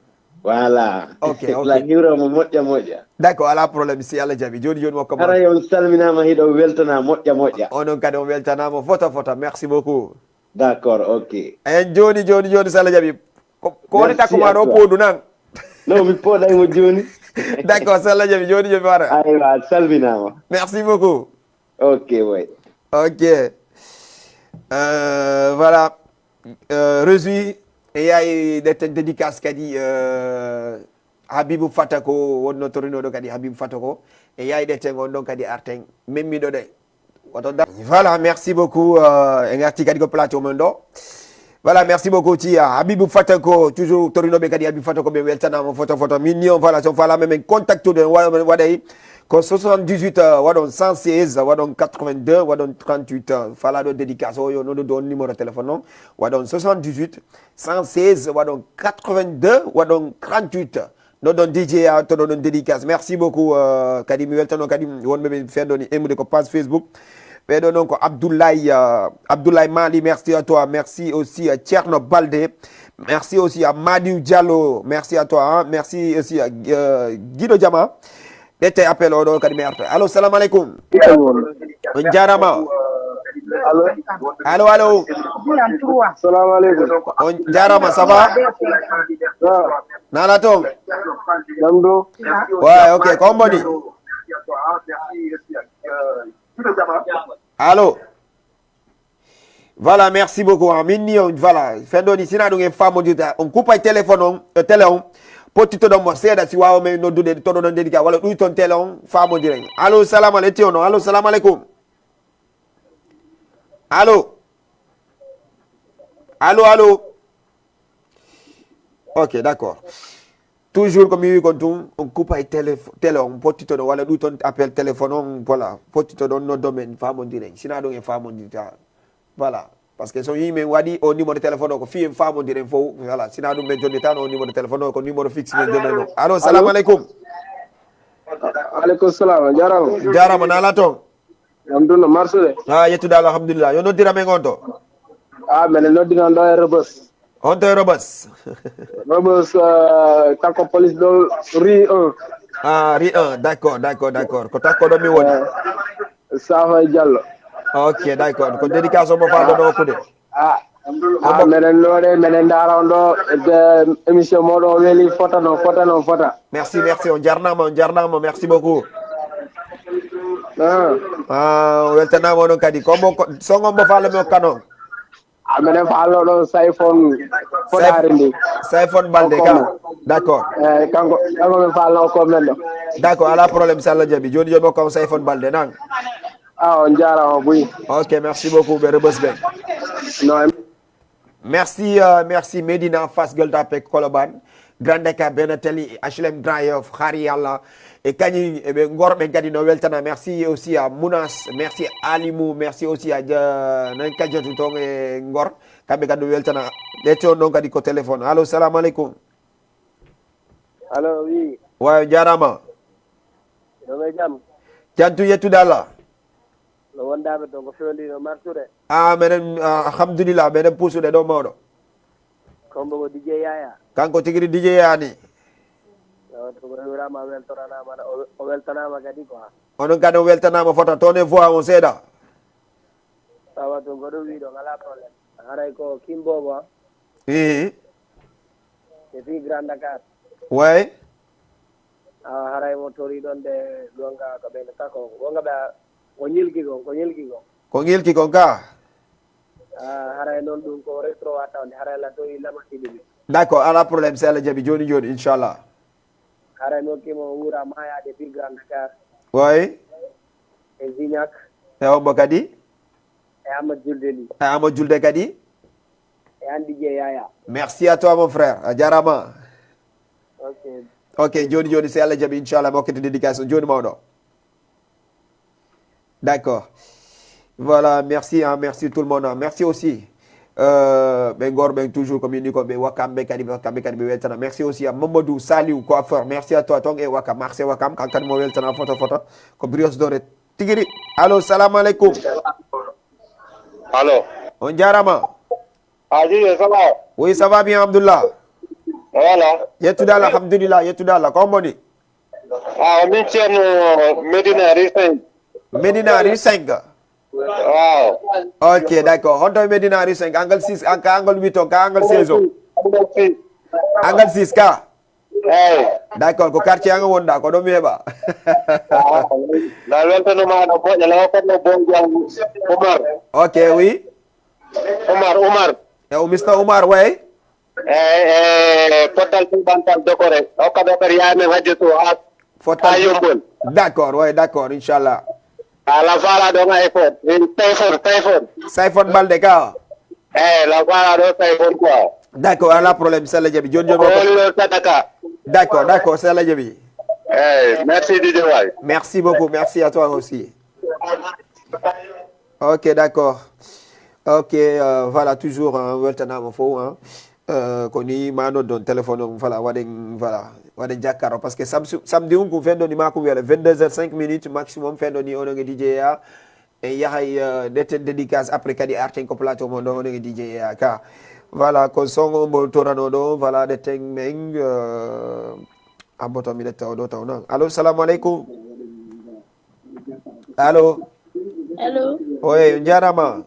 Voilà. Ok, ok. La hiwra mo moƴƴa moƴƴa. D'accord, ala problème, si Allah jaɓi. Joni, joni mo kama. Haray on salminama hiɗo weltana moƴƴa moƴƴa. Onon kadi on weltanama foto foto. Merci beaucoup. D'accord, ok. En joni, joni, joni, si Allah jaɓi. Ko, ko woni Merci takko ma ɗo toi. Poodu nan? Non, mi pooɗay mo joni. D'accord, si Allah jaɓi, joni, joni, wara. Aywa, salminama. Merci beaucoup. Ok, way. Ok. Euh, voilà. Euh, Régie, e yaay ɗetten dédicace kadi, euh, Habibou Fatako, wonno torinoɗo kadi Habibou Fatako. E yaay ɗetten on ɗon kadi arten. Memmiɗo ɗe. Woto da-, voilà, merci beaucoup. Euh, en arti kadi ko plateau mon ɗo. Voilà, merci beaucoup. Ci, euh, Habibou Fatako, toujours torinoɓe kadi Habibou Fatako, ɓe weltanama foto foto. Min ni on, voilà, so fala men, men contactude, wa-, waɗay ko soixante-dix-huit, euh, waɗon cent seize, waɗon quatre-vingt-deux, waɗon trente-huit, euh, fala ɗo dédicace o, yo noddu on numéro téléphone on, waɗon soixante-dix-huit, cent seize, waɗon quatre-vingt-deux, waɗon trente-huit. Noddon D J a, to ɗon dédicace. Merci beaucoup, euh, kadi mi weltano kadi wonɓe ɓe feddo ni emmude ko page Facebook. Ɓeɗo non ko Abdoulaye, euh, Abdoulaye Mali, merci à toi. Merci aussi à Thierno Balde. Merci aussi à Madiou Diallo. Merci à toi, hein. Merci aussi à, euh, Guido Diama. Ɓette appel o ɗo kadi mi arta. Allo, salam alaikum. On jarama. Allo. Allo, allo. Salam alaikum. On jarama, ça va? Ah. Nala ton. Namdo. Ouais, ok, ko on boni? Allo. Voilà, merci beaucoup, hein. Min ni on, voilà, fenɗo ni sina ɗum en famodirta, on kuppay téléphone on, e télé on, pottitoɗon mo seeɗa si wawa men noddude, toɗoɗon dédicat, walla ɗuyton télé on, famodiren. Allo, salam aleykum, on, allo, salam aleykum. Allo. Allo, allo. Ok, d'accord. Toujours ko mi wi kon tun, on kuppay télé, télé on, pottitoɗon, walla ɗuyton appel téléphone on, voilà, pottitoɗon, noddo men, famodiren. Sina ɗum en famodirta. Voilà. Parce que so yimɓe waɗi o numéro téléphone o, ko fii en famodiren fof. Voilà. Sina ɗum men jonnitano o numéro téléphone o, ko numéro fixe men jonnano. Allo, salam aleykum. Aleykum salam. Jarama. Jarama, nala ton. Jam dunno marsude. Ah, yettude Allah, alhamdulillah. Yo noddira men on to. Ah, men noddira ɗo e Rebus. On to e Rebus. Rebus, euh, Takko Police ɗo, rue un. Ah, rue un. D'accord, d'accord, d'accord. Ko Takko ɗo mi woni. Eh, Safa e Diallo. Ok, d'accord. Ko dédication mo faalɗo ɗo hokkude? Ah, ah, meɗen ɗo de, meɗen ndaara on ɗo, de, émission moɗon o weli fota non, fota non, fota. Merci, merci. On jarnama, on jarnama. Merci beaucoup. Ah. Ah, weltanama onon kadi. Ko mo, ko, songo mo faalo mi hokka non. Ah, meɗen faalo ɗo Sayfon fotaari ndi. Sayfon Balde ka. D'accord. Eh, kanko, kanko men faalo ko men ɗo. D'accord, ala problème, si Allah jaɓi. Joni, joni mo kan Sayfon Balde nan. Ah, on jarama buy. Ok, merci beaucoup, ɓe Rebus ɓe. Non. Merci, euh, merci Medina, Fass Gueule Tapée, Colobane, Grand Dakar, Benetali, H L M Grand Yoff, Xaar Yàlla, e kañum e ɓe Ngor ɓen kadi no weltana. Merci aussi à Mounas, merci Alimou, merci aussi à Ja-, nan Kadiatou ton e Ngor, kamɓe kadi no weltana. Ɓe ton ɗon kadi ko téléphone. Allo, salam aleykum. Allo, oui. Waaw, jaaraama. Ɗo ɓe jam? Jam tun, yettude Allah. No wondaaɓe ton ko fewndi no martude? Ah, meɗen, ah, alhamdulillah, meɗen puusude ɗo mawɗo. Kombo ko D J Yaya. Kanko tigi D J Yaya ni. Yo, to ko weltanaama, o weltoranaama, o, o weltanaama kadi quoi. Onon kadi on weltanaama fota, toon e voix on seeɗa. Awa, to goɗɗo wi ɗon, alaa problème. Haray ko Kim Bobo, ah? Ii. Depuis Grand Dakar. Way. Ah, haray mo tori ɗon de gonga ko ɓen kako. Gonga ɓe a, ko ñilki gon, ko ñilki gon. Ko ñilki gon ka? Ah, haray non ɗum ko retro watta on de, haray la toyi lama ɗiɗi. D'accord, ala problème, si Allah jaɓi, joni joni, inchallah. Haray mi hokkii mo wuura maayaade fii Grand Dakar. Way. E Zignac. E hombo kadi? E Amadou Julde Ly. E Amadou Julde kadi? E Andy J Yaya. Merci à toi, mon frère. A jarama. Ok. Ok, joni joni, si Allah jaɓi, inchallah, mi hokkete dédicace. Joni mawɗo. D'accord. Voilà, merci, hein, merci tout le monde, hein. Merci aussi. Euh, ɓe Ngor ɓen toujours, comme ni ko ɓe Wakam ɓe kadi, Wakam ɓe kadi ɓe weltana. Merci aussi à Mamadou Saliou Coiffeur. Merci à toi, ton e Wakam, marché Wakam, kan kadi mo weltana photo photo. Ko Brioche Dorée tigiri. Allo, salam aleykum. Allo. On jarama. Ah, Didier, ça va? Oui, ça va bien, Abdullah. Voilà. Yettude Allah, alhamdulillah, yettude Allah. Ko on boni? Ah, min Ceerno Medina rue cinq. Medina rue cinq. Waaw. Ok, d'accord. Honto e Medina rue cinq, angle six, an-, ka angle huit on, ka angle seize on? Angle six. Angle six ka? Eey. D'accord, ko quartier an wonɗa, ko ɗon mi heɓa. Ah, la weltano ma no moƴƴa, la ko no bon jam Umar. Ok, oui. Umar, Umar. Yo, Mister Umar, way. E, e, pottal tuubantal dokore. Hokka dokore yaha men hajjatu ha, ha Yombol. D'accord, ouais, d'accord, inchallah. Ala fala ɗon iPhone. Min Tayfon, Tayfon. Sayfon Balde ka? Eh, la fala ɗo Tayfon quoi. D'accord, ala problème, si Allah jaɓi. Joni, joni, ko woni ɗo sadaka. D'accord, d'accord, si Allah jaɓi. Eh, merci D J Y. Merci beaucoup, merci à toi aussi. Ok, d'accord. Ok, euh, voilà, toujours, hein, weltanama fof, hein. Euh, ko ni ma noddon téléphone on, voilà, waɗen, voilà, waɗen jakkaro. Parce que sam-, samedi on ko fenɗo ni ma ko wiyata vingt-deux heures cinq minutes maximum, fenɗo ni onon e D J A. En yahay, euh, ɗetten dédicace, après kadi arten ko plateau mon ɗo, onon e D J A K. Voilà, ko son on mo torano ɗo, voilà, ɗetten men, euh, abboto mi ɗetta o ɗo taw non. Allo, salamu aleykum. Allo. Allo. Oye, on jarama.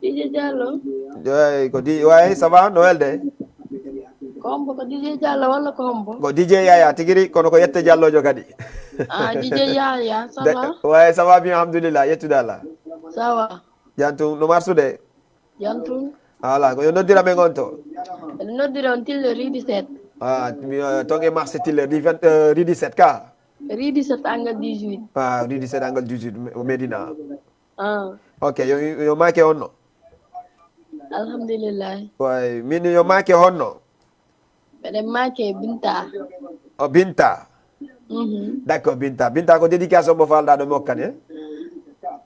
D J Diallo. Oye, ko di, oye, ça va, no welde? Ko hombo, ko D J Diallo walla ko hombo? Ko D J Yaya, tigiri, kono ko yette Diallojo kadi. Ah, D J Yaya, ça va? Oye, ça va bien, alhamdulillah, yettude Allah. Ça va. Jantum, no marsude? Jantum. Ala, ko yo noddira men on to? Noddira on Tille rue dix-sept. Ah, mi, euh, ton e marché Tille, rue vingt, euh, rue dix-sept ka? Rue dix-sept, angle dix-huit. Ah, rue dix-sept, angle dix-huit, Me-, Medina. Ah. Ok, yo, yo make on no? Alhamdulillah. Way, min yo make honno? Mbeɗen make Binta. O Binta? Mhm. D'accord, Binta. Binta, ko dédication mo falɗa ɗo mi hokkane?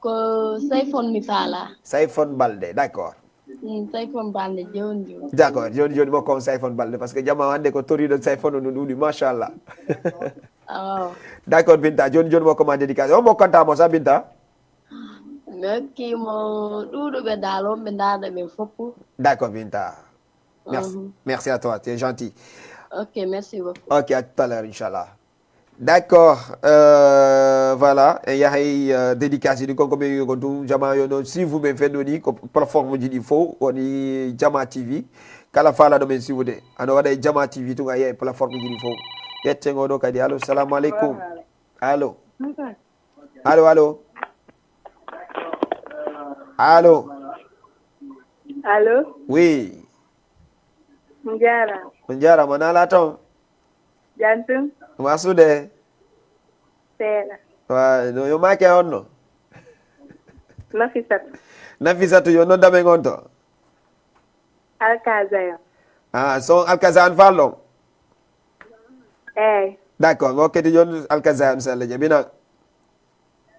Ko Sayfon mi faala. Sayfon Balde, d'accord. Mm, Sayfon Balde, joni joni. D'accord, joni joni mo kon Sayfon Balde, parce que jama hande ko toriɗo Sayfon no ɗuɗi, machallah. Oh. D'accord, Binta, joni joni mo ko ma dédication. On mo kanta mo sa, Binta? Mi hokki mo ɗuuɗuɓe dal, wonɓe ndaarɗe ɓen fof. D'accord, Binta. Merci. Mhm. Merci à toi, t'es gentil. Ok, merci beaucoup. Ok, à tout à l'heure, Inch'Allah. D'accord, euh, voilà, en yahay, euh, dédicace ɗi kon ko ɓe wi'ugo ɗum, jama yo non suivre ɓen fenno ni, ko plateforme ji ɗi fof, woni Jama T V. Kala faalaɗo men suivre, ano waɗa e Jama T V tun, a yi'ay plateforme ji ɗi fof. Yetten o ɗo kadi. Allo, salamu aleykum. Allo. Allo, allo. Allo. Allo. Oui. On jaaraama. On jaaraama, naalaa toon? Jam tun. Masude. Seeɗa. Wa, no yo maake honno? Nafisatu. Nafisatu, yo nodda men on to. Alkazayon. Ah, son Alkazayon fallon? Eey. D'accord, mo kedi yon Alkazayon sella jabina.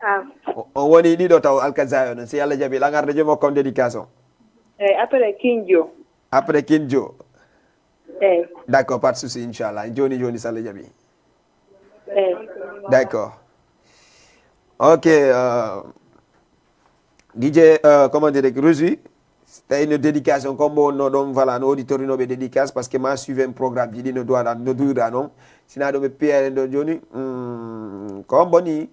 Ah. O, o woni ɗiɗo taw Alkazayon, si Allah jabi, langarde jomo kon dédication. Eey, après Kinjo. Après Kinjo. Eey. D'accord, pas de souci, Inch'Allah. Joni, joni, sella jabi. Eey. D'accord. Ok, euh, D J, euh, comment dire, Rosi, tawi no dédication, comme on no ɗon, voilà, no auditeur no ɓe dédicace, parce que ma suivre un programme, jiɗi no duwaɗa, no duwɗa non. Sina ɗo ɓe piya en ɗo joni, hmm, ko on boni?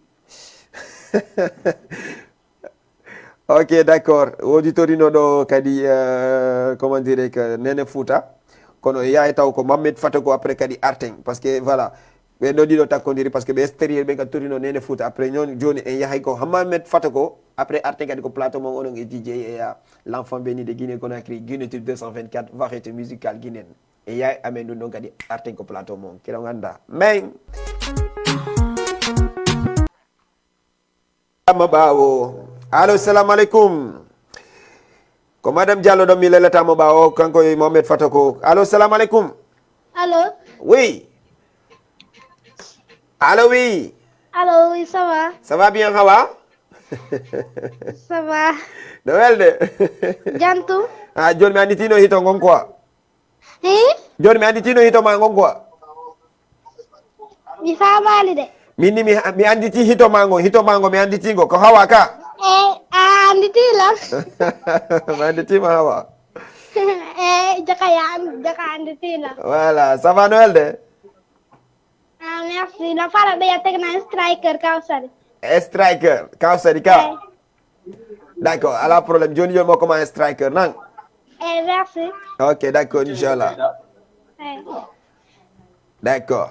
Ok, d'accord. Auditeur no ɗo kadi, euh, comment dire, que Nene Fouta. Kono yaay taw ko Mamed Fatako après kadi arten. Parce que, voilà, ɓe ɗo ɗiɗo takkodiri, parce que ɓe extérieur ɓe ka torino Nene Fouta. Après, non, joni en yahay ko Hammamet Fatako. Après, arten kadi ko plateau mon onon e D J A, l'enfant béni de Guinée Conakry, Guinée Tube deux cent vingt-quatre, variété musicale guinéenne. E yaay amen ɗum ɗon kadi arten ko plateau mon. Kira on annda. Men. Amma ɓaawo. Allo, salamu aleykum. Ko Madame Diallo ɗon mi lelata mo ɓaawo, kanko e Mohamed Fatako. Allo, salamu aleykum. Allo. Oui. Allo, oui. Allo, oui, ça va? Ça va bien, Hawa? Ça va. No welde? Jantu. Ah, joni mi anditino hito ngon quoi. Hi? Joni mi anditino hito ma ngon quoi. Mi faamaali de. Min ni mi, mi anditi hito ma ngon, hito ma ngon mi anditi ngo, ko Hawa ka? Eh, a anditi lan? Mi anditi ma Hawa. Eh, jaka ya, jaka anditi lan. Voilà, ça va Noël de? Ah, merci. No fara ɓe yettegna striker Kawsari. Striker Kawsari ka? Eh. D'accord, ala problème. Joni joni mo comment striker nan? Eh, merci. Ok, d'accord, Inch'Allah. Eh. D'accord.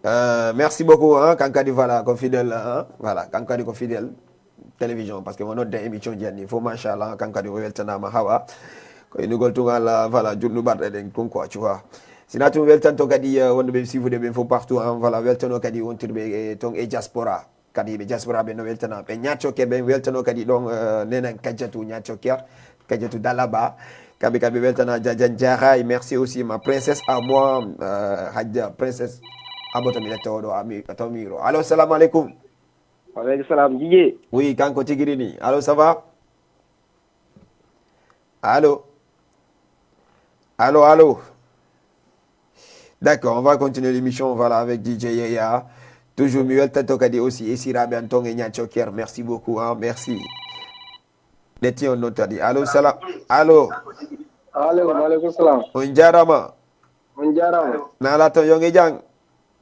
Euh, merci beaucoup, hein, kankadi voilà, ko fidèle, hein, voilà, kankadi ko fidèle télévision, parce que mo nodde émission janni, fo machallah, kankadi o weltanama Hawa. Ko inugol tun Allah, voilà, julnu barɗe ɗen kon quoi, tu vois. Sina tun weltanto kadi, euh, wonde ɓe sifude ɓen fo partout, hein, voilà, weltano kadi wontirɓe, eh, ton e diaspora. Kadi ɓe diaspora ɓe no weltana ɓe ñacoke ɓen weltano kadi ɗon, euh, nenan Kajjatu ñacoke Kajjatu Dalaba. Kamɓe kamɓe weltana Jajan Jahay. Merci aussi ma princesse à moi, euh, Hadja princesse Aboto mi lettoɗo ami Tomiro. Allo, salamu aleykum. Wa aleykum salam, Jiji. Oui, kanko tigiri ni. Allo, ça va? Allo? Allo, allo? D'accord, on va continuer l'émission, voilà, avec D J Yaya. Toujours mi weltanto kadi aussi esiraaɓe an ton e Niang Thioker, merci beaucoup, hein, merci. Ɓetti on non tadi. Allo, salam. Allo. Allo, wa alaikum salam. On jaaraama. On jaaraama. Na ala ton, yo nge jang.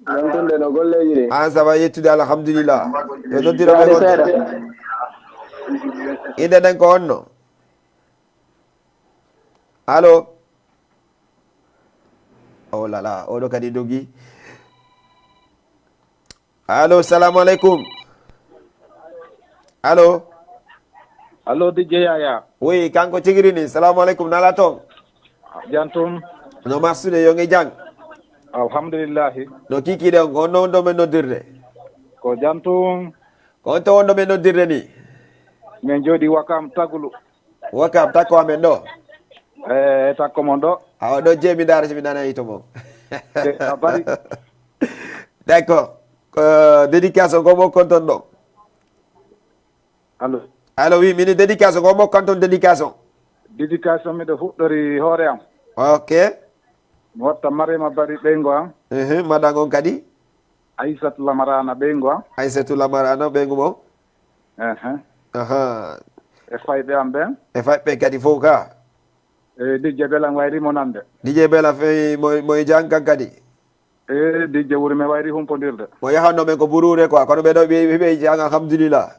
Nan tun de no golleeji ɗi. An, ça va, yettude, alhamdulillah. Yo noddira men on. Inde nden ko honno? Allo. Oh là là, oɗo kadi dogi. Allo, salamu aleykum. Allo. Allo, D J Yaya. Oui, kanko tigi woni. Salamu aleykum, na ala ton? Jam tun. No marsude, yo nge jang. Alhamdulillahi. No kikiɗe on, ko honno wonɗon men noddirde? Ko jam tun. Ko honto wonɗon men noddirde ni? Men jooɗii Wakam Tagulu. Wakam, takko amen ɗo? Eh, takko mon ɗo. Awa, ɗo jeyi mi ndaara si mi nana hito mon. Eh, a bari. D'accord. Euh, dédication, ko mo konton ɗo? Allo. Allo, oui, mini dédication, ko mo konton dédication? Dédication miɗo fuɗɗori hoore am. Ok. Mi watta Mariama Bari ɓeyngo am. Mhm, madan on kadi? Aissatu Lamarana ɓeyngo am. Aissatu Lamarana ɓeyngo mon? Ehe. Aha. E fayɓe am ɓen. E fayɓe kadi fof ka? E D J Bela wayri mo nande. D J Bela fey mo, mo e jang kan kadi? E D J wuri me wayri humpondirde. Mo yahanno men ko Buruure quoi, kono ɓe ɗo ɓe, ɓe, ɓe jang alhamdulillah.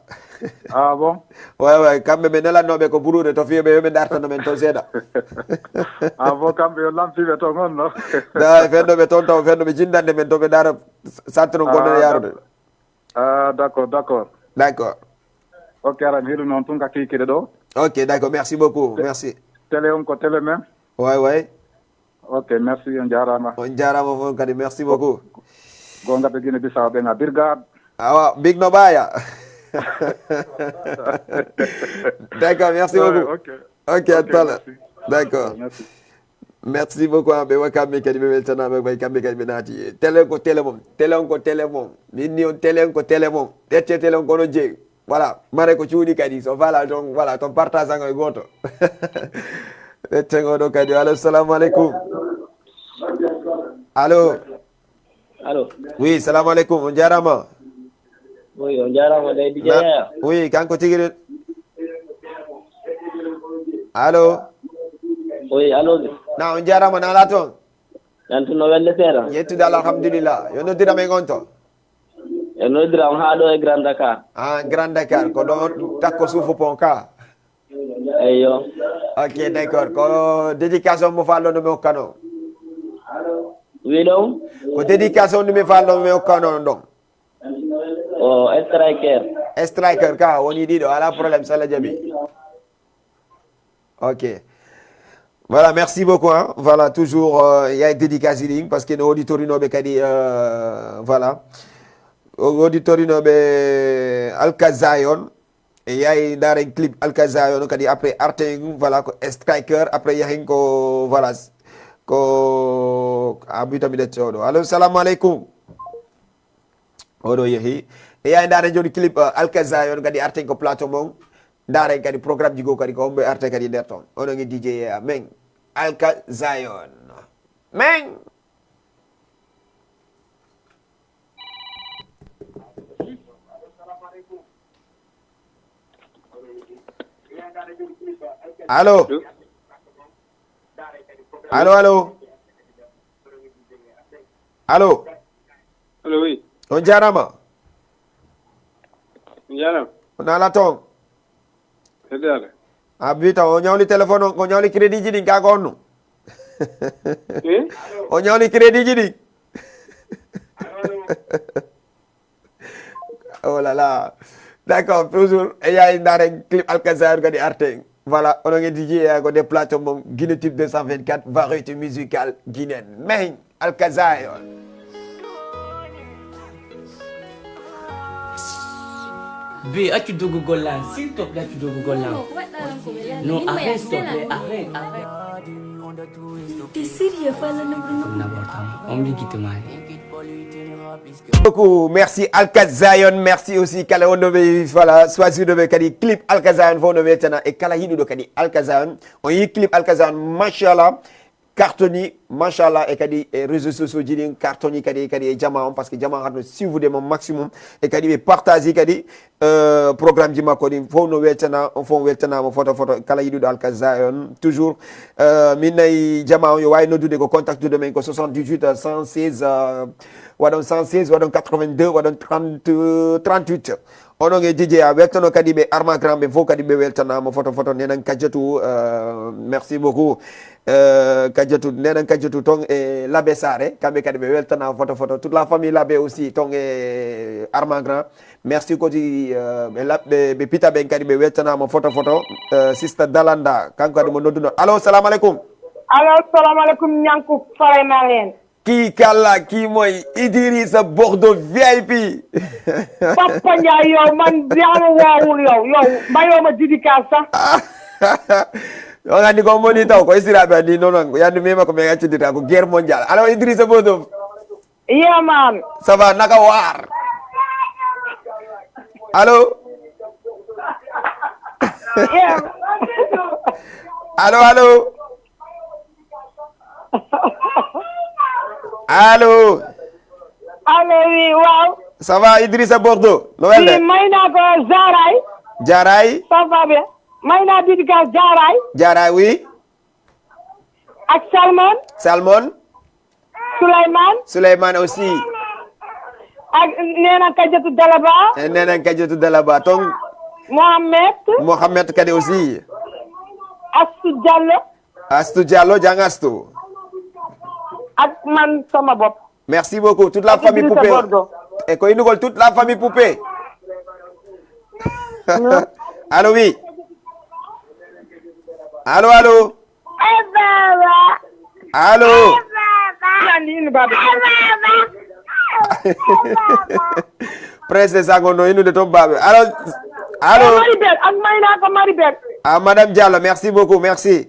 Ah bon? Way, way, kamɓe ɓe nelanno ɓe ko Buruure to fiyo ɓe yo ɓe dartano men ton seeɗa. Ah bon, kamɓe yo lampiɓe ton on no? Da, fenno ɓe ton taw, fenno ɓe jindande men to ɓe dara sattu non gonɗen yarude. Ah, d'accord, d'accord. D'accord. Ok, aran hilu noon tun ka kiikiɗe ɗo. Ok, d'accord, merci beaucoup, merci. Télé on ko télé men. Way, way. Ok, merci, on jaaraama. On jaaraama fof kadi, merci beaucoup. Goonga ɓe Guinée Bissau ɓen a Birgade. Awa, Big No Baya. D'accord, merci beaucoup. Ok. Ok, à tout à l'heure. Merci. D'accord. Merci. Merci beaucoup, ah, ɓe wa kamɓe kadi ɓe weltanaama, ɓay kamɓe kadi ɓe naati. Télé ko télé mum, télé on ko télé mum. Min ni on télé on ko télé mum. Ƴettee télé on ko onon jeyi. Voilà, mare ko cuuɗi kadi. So faala ton, voilà, ton partage an e gooto. Ƴetten oɗo kadi. Allo, salamu aleykum. Allo. Allo. Oui, salamu aleykum. On jaaraama. Oui, on jaaraama de, D J Yaya. Oui, kanko tigi de. Allo. Oui, allo. Na, on jaaraama, na ala ton? Nan tun no welde seeɗa. Yettude Allah, alhamdulillah. Yo noddira men on to? E noddira on haa ɗo e Grand Dakar. Ah, Grand Dakar, ko ɗo takko suufu pont ka? Eyyo. Ok, d'accord. Ko dédication mo faalɗo no mi hokkano? Wi ɗon? Ko dédication no mi faalɗo mi hokkano ɗon? O striker. Striker ka, woni ɗiɗo, ala problème, Salah Jabi. Ok. Voilà, merci beaucoup, hein. Voilà, toujours, euh, il y a une dédicace ligne parce que nos auditeurs, ils n'ont pas dit, euh, voilà. Auditorinoɓe Alka Zion, e yaay ndaaren clip Alka Zion kadi, après arten, voilà, ko striker, après yahen ko, voilà, ko abita mi ɗecce oɗo. Allo, salamu aleykum. Oɗo yehi. E yaay ndaaren jooni clip, uh, Alka Zion kadi arten ko plateau mon. Ndaaren kadi programme ji goo kadi ko homɓe arte kadi nder ton. Oɗo ngi D J men. Alka Zion. Men. Allo. Allo, allo. Allo. Allo, oui. On jaaraama. On jaaraama. On ala ton. Hedde Allah. A bita o ñawli téléphone on, o ñawli crédit ji ɗin ka ko honno? Eh? O ñawli crédit ji ɗin. Oh là là. D'accord, toujours, e yaay ndaaren clip Alka Zion kadi arten. Voilà, onon e D J e ko des plateaux mon Guinée Tube deux cent vingt-quatre, variété musicale guinéenne. Men, Alka Zion. Be, accu dogugol lan, s'il te plaît, accu dogugol lan. Non, arrête, s'il te plaît, arrête, arrête. T'es sérieux, fala no, no. N'importe quoi. On me dit qu'il te m'a beaucoup, merci Alka Zion, merci aussi kala wonɗo ɓe, voilà, choisir ɗo ɓe kadi clip Alka Zion fof no weltana e kala yiɗuɗo kadi Alka Zion. On yi clip Alka Zion, machallah. cartoni, machallah, e kadi e réseaux sociaux ji ɗin cartoni kadi, kadi e jama on, parce que jama on hano suivre mo maximum, e kadi ɓe partage kadi, euh, programme ji makko ɗin fof no weltana, on fof weltanama foto foto, kala yiɗuɗo Alka Zion, toujours, euh, min nayi jama on yo wawi noddude ko contact de men ko soixante-dix-huit cent seize, euh, waɗon cent seize, waɗon quatre-vingt-deux, waɗon trente, trente-huit. Onon e D J a weltano kadi ɓe Arma Grand ɓen fof kadi ɓe weltanama foto foto nenan Kajjatu, euh, merci beaucoup. Euh, Kajjatu, nenan Kajjatu ton e Labe Sare, kamɓe kadi ɓe weltanama foto foto. Toute la famille Labe aussi ton e Arma Grand. Merci kadi, euh, ɓe Lab-, ɓe, ɓe Pita ɓen kadi ɓe weltanama foto foto. Euh, Sista Dalanda, kanko kadi mo nodduno. Allo, salamu aleykum. Allo, salamu aleykum, Ñanku Faray Malen. Kii kala, kii moy Idrissa Bordeaux V I P. Papa Ndiaye, yow, man, yaa ma woowul, yow, yow, mbayoo ma dédicace sax. On anndi ko moni taw, ko estiraaɓe anndi noon, noon, ko yande mema ko men accindita, ko guerre mondiale. Alors, Idrissa Bordeaux. Yeah, man. Ça va, naka waar? Allo? Yeah. Allo, allo? Allo? Allo, oui, waaw. Ça va, Idrissa Bordeaux? No welde? Oui, may naa ko Jaaraay. Jaaraay? Ça va bien. May naa dédicace Jaaraay. Jaaraay, oui. Ak Salmon. Salmon? Souleymane. Souleymane aussi. Ak Neena Kajatu Dalaba. Eh, Neena Kajatu Dalaba. Ton. Mohamed. Mohamed kadi aussi. Astou Diallo. Astou Diallo, jang Astou. Ak man sama bopp. Merci beaucoup. Toute la famille Poupée. E ko innugol toute la famille Poupée. Allo, oui. Allo, allo. Allo. Prince Sango no innude toon baaɓe. Allo. Allo. Maribel, ak Mayna ko Maribel. Ah, Madame Diallo, merci beaucoup, merci.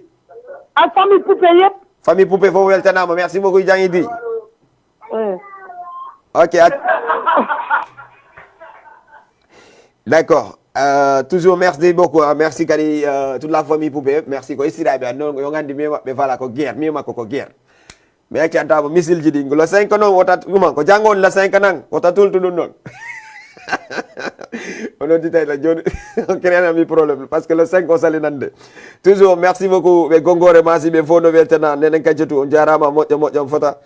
Ak famille Poupée yëpp. Famille Poupée fof weltanaama. Merci beaucoup, jang Idi. Mm. Ok, at-, d'accord. Euh, toujours merci beaucoup, hein. Merci kadi, euh, toute la famille Poupée. Merci ko estiraaɓe an noon, yo nganndi mi e maɓɓe, voilà, ko guerre, mi e makko ko guerre. Mi accantaama missile ji ɗi. Le cinq noon, wota ɗuma, ko janngo on le cinq nan, wota tultu ɗum noon. On nodditay la jooni, on créana mi problème, parce que le cinq o salinande. Toujours, merci beaucoup, ɓe Gonngoore Maasi, ɓe fof no weltana, nenen Kajjatu, on jaaraama, moƴƴo, moƴƴo, on fota.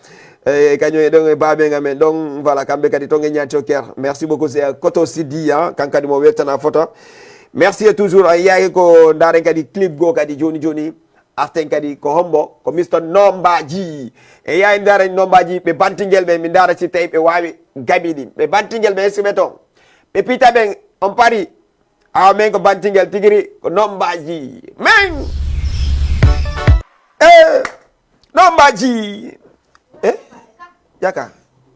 E kañum e ɗon e baaben amen ɗon, voilà, kamɓe kadi ton e ñaati o ker. Merci beaucoup, c'est, euh, Koto Sidi, hein, kan kadi mo weltana fota. Merci et toujours, a yaaki ko ndaaren kadi clip goo kadi jooni jooni. Arten kadi ko hombo? Ko Mister Nombaji. E yaay ndaaren Nombaji, ɓe bantingel ɓe, mi ndaara si tawi ɓe waawi gabi ɗin. Ɓe bantingel ɓe, si ɓe ton. Ɓe pita ɓen, on pari. Awa men ko bantingel tigiri, ko Nombaji. Men! Eh! Nombaji! Eh? Jaka.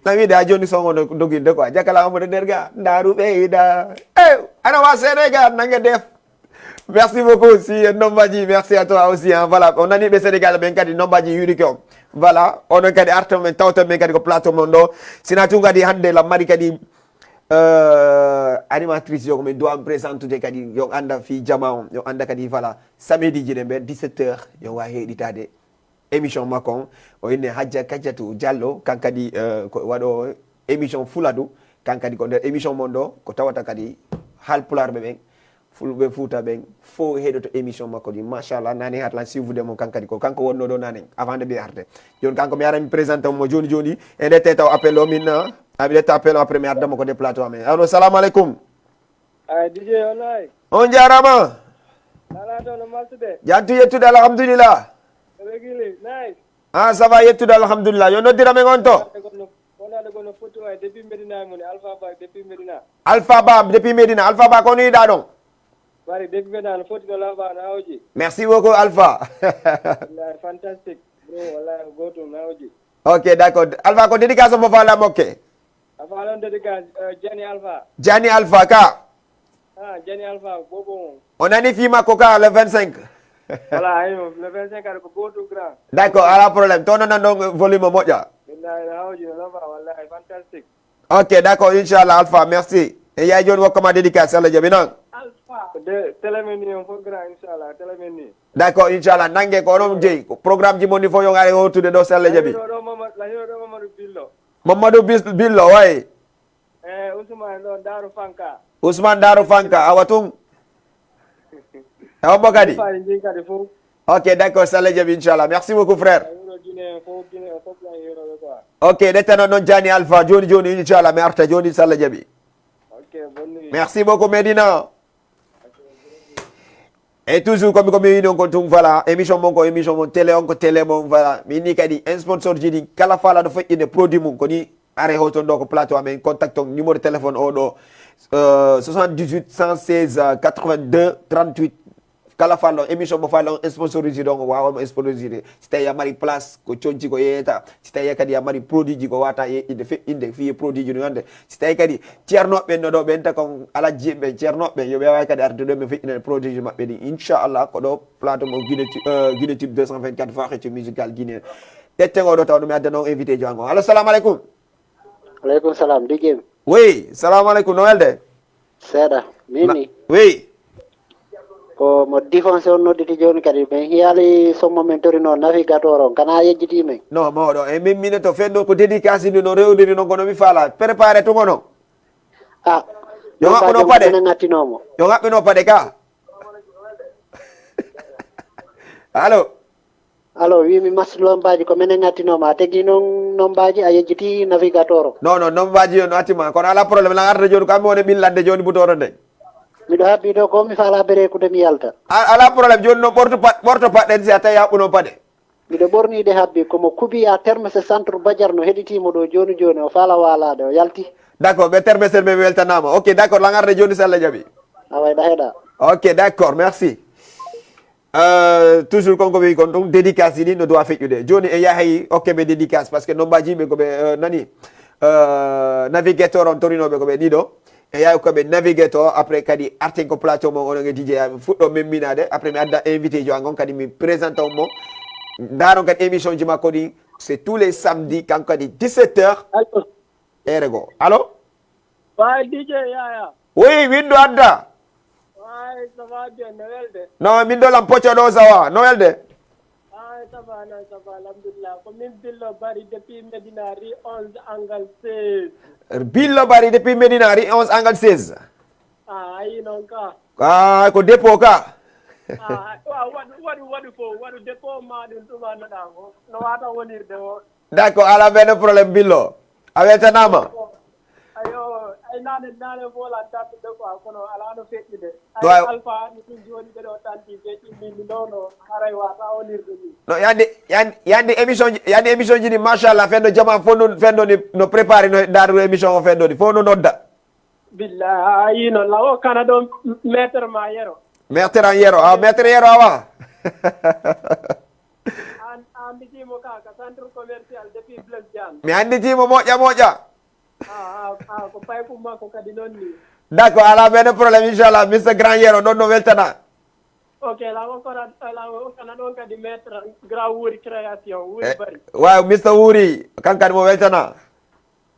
Na wiide a joni songo no doginde quoi. Jaka la omo nder ga. Ndaru ɓeyda. Eh! Ana wa Sénégal, nange def. Merci beaucoup, si Nombaji, merci à toi aussi, hein. Voilà, on a dit ɓe Sénégal, ɓen kadi Nombaji yuri ko. Voilà, onon kadi arta men tawta men kadi ko plateau mon ɗo. Sina tun kadi hande la mari kadi, euh, animatrice yo ko men doit présenter kadi yo anda fi jama on, yo anda kadi voilà, samedi ji ɗen ɓe dix-sept heures, yo wa heɗitade émission makko on. O inni Hajja Kajjatu Diallo, kan kadi, euh, ko waɗo émission Fuladu, kan kadi ko nder émission mon ɗo, ko tawata kadi Haalpulaar ɓe ɓen. Fulɓe Fuuta ɓen fof heɗoto émission makko ɗin. Machallah, nane hatlan suivude mo kan kadi ko kanko wonno ɗo nane avant de ɓe arde. Joni kanko mi ara mi présente mo joni joni. E nde te taw appel o min, ah, mi ƴetta appel o après mi adda mo ko de plateau amen. Allo, salamu aleykum. Ay, D J, wallahi. On jaarama. Ala to no maltude. Jantu yettude, alhamdulillah. Regili, nice. Ah, ça va, yettude, alhamdulillah. Yo noddira men on to. Wonande kono, wonande kono foti waay, depuis Medina e moni, Alpha Ba, depuis Medina. Alpha Ba, depuis Medina. Alpha Ba, ko nuyiɗaa ɗon? Bari, depuis Medina, no foti no laaɓa, no hawji. Merci beaucoup, Alpha. Wallahi, fantastique. Bro, wallahi, ko gootum, no hawji. Ok, d'accord. Alpha, ko dédicace mo faala mokke? Alpha, non dédicace, euh, Jani Alpha. Jani Alpha, ka? Ah, Jani Alpha, bobo mo. O nani fi makko ka le vingt-cinq. Voilà, ayo, le vingt-cinq, aɗa ko gootum grand. D'accord, ala problème. To non, non, non, volume moƴƴa. Billahi, no hawji, no laaɓa, wallahi, fantastique. Ok, d'accord, inchallah, Alpha, merci. E yaay jooni, wokkama dédicace, Allah jaɓi non. De, tele men ni on fof grand, inchallah, tele men ni. D'accord, inchallah, nange ko onon jeyi. Ko programme ji mon ni fof yo ngare hootude ɗo, si Allah jaɓi. Lahiɗo ɗo Mamad-, lahiɗo ɗo Mamadou Billo. Mamadou Bis-, Billo, way. Eh, Ousmane ɗo Daaru Fanka. Ousmane Daaru Fanka, awa tun. E hombo kadi? Faali ndin kadi fof. Ok, d'accord, si Allah jaɓi, inchallah. Merci beaucoup, frère. Hiiro Guinée fof, Guinée fof lan hiiroɓe quoi. Ok, ɗettano noon Jani Alpha, joni joni, inchallah, mi arta joni, si Allah jaɓi. Ok, bonne nuit. Merci beaucoup, Medina. E toujours, comme, comme mi wiino kon tun, voilà, émission mon ko émission mon, télé on ko télé mon, voilà. Mi inni kadi en sponsor ji ɗin, kala faalaɗo feƴƴinde produit mum, ko ni are hoton ɗo ko plateau amen, contact on, numéro téléphone o ɗo, euh, soixante-dix-huit cent seize quatre-vingt-deux trente-huit. Kala faalaɗo émission mo faalaɗo on sponsorisé ɗon, o waawa mo sponsorisé. Si tawi a mari place, ko conci ko yeeyata. Si tawi kadi a mari produit ji ko wata yeƴƴinde, feƴƴinde, fii produit ji no wonde. Si tawi kadi ceernooɓe ɓen no ɗo, ɓen ta kon alajji ɓen, ceernooɓe ɓen, yo ɓe waawi kadi arde ɗo, ɓe feƴƴina produit ji maɓɓe ɗin. Inchallah, ko ɗo plateau mo Guinée Tu-, euh, Guinée Tube deux cent vingt-quatre, Fakhri Musical Guinée. Tette ngo ɗo taw ɗum mi adda non invité jo ango. Allo, salamu aleykum. Aleykum salam, D J. Oui, salamu aleykum, no welde? Seeɗa, min ni. Oui. Ko mo défense on nodditi jooni kadi, min hiyaali sommo men torino navigateur on, kana yejjiti men. No, mawɗo, e min minen to fenno ko dédicace ni no rewdiri non kono mi faala. Préparé tun kono. Ah, Yo ngaɓɓu no paɗe. Minen ngattinoomo. Yo ngaɓɓu no paɗe ka. Allo. Allo, wi mi mas lombaaji ko minen ngattinoomo. A tegi non nombaaji, a yejjiti navigateur o. Non, non, nombaaji yo no attima. Kono ala problème, lan arde jooni, kam mi woni ɓillande jooni butoto nden. Miɗo habbi ɗo ko mi faala berekude mi yalta. A-, ala problème, jooni non ɓorto pa-, ɓorto paɗɗen si a tawi haɓɓu non paɗe. Miɗo ɓorniide habbi, ko mo kubi a terme se centre Bajar no heɗitiimo ɗo jooni jooni, o faala waalaade, o yalti. D'accord, ɓe terme sen ɓe weltanaama. Ok, d'accord, lan arde jooni si Allah jaɓi. A wayɗa heɗa. Ok, d'accord, merci. Euh, toujours kon ko wi kon ɗum dédicace ɗi no doit feƴƴude. Jooni e yahay okke ɓe dédicace parce que nombaji yimɓe ko ɓe, euh, nani, euh, navigateur on torinoɓe ko ɓe ɗiɗo. E yahay ko ɓe navigateur après kadi arten ko plateau mon onon e D J ya fuɗɗo memminade après mi adda invité jo an on kadi mi présente on mo. Ndaron kadi émission ji makko ɗi c'est tous les samedis kanko kadi dix-sept heures. Allo. Ere go. Allo? Wa D J Yaya. Oui, winndo adda. Wa ça va bien, no welde. No, min ɗo lan pocco ɗo ça va, no welde? Ah, ça va, non, ça va, alhamdulillah. Ko min Billo Bari depuis Medina, rue onze, angle seize. Billo Bari depuis Medina, rue onze, angle seize. Ah, ayi non ka. Ah, ko dépôt ka. Ah, wa-, waɗu, waɗu, waɗu fof, waɗu dépôt ma ɗum ɗum annduɗaa ko. No wata wonirde o. D'accord, ala benn problème Billo. A weltanaama. Ayo, ay naane, naane fof lan tampi de quoi, kono ala no feƴƴude. Ay Waaw. Alpha, ni ɗum jooni ɓe ɗo tampi, je ɗimmi mi ɗo no, haray wata wonirde ni. No, yandi, yandi, yandi émission ji, yandi émission ji ni, machallah, fenno jama fof no, fenno ni, no préparé, no daaru émission o fenno ni, fof no nodda. Billahi, ayi no lawo kana ɗon maître ma yero. Maître an yero, ah, maître yero awa. An, an ndijimo ka, ka centre commercial depuis Blaise Diagne. Mi annditi mo moƴƴa moƴƴa. Ah, ah, ah, ko paykum makko kadi non ni. D'accord, ala benn problème, inchallah, Mister Grand Yero, ɗon no weltana. Ok, la o kora, la o kana ɗon kadi maître grand Wuri création, Wuri Eh, Bari. Waaw, Mister Wuri, kankan mo weltana.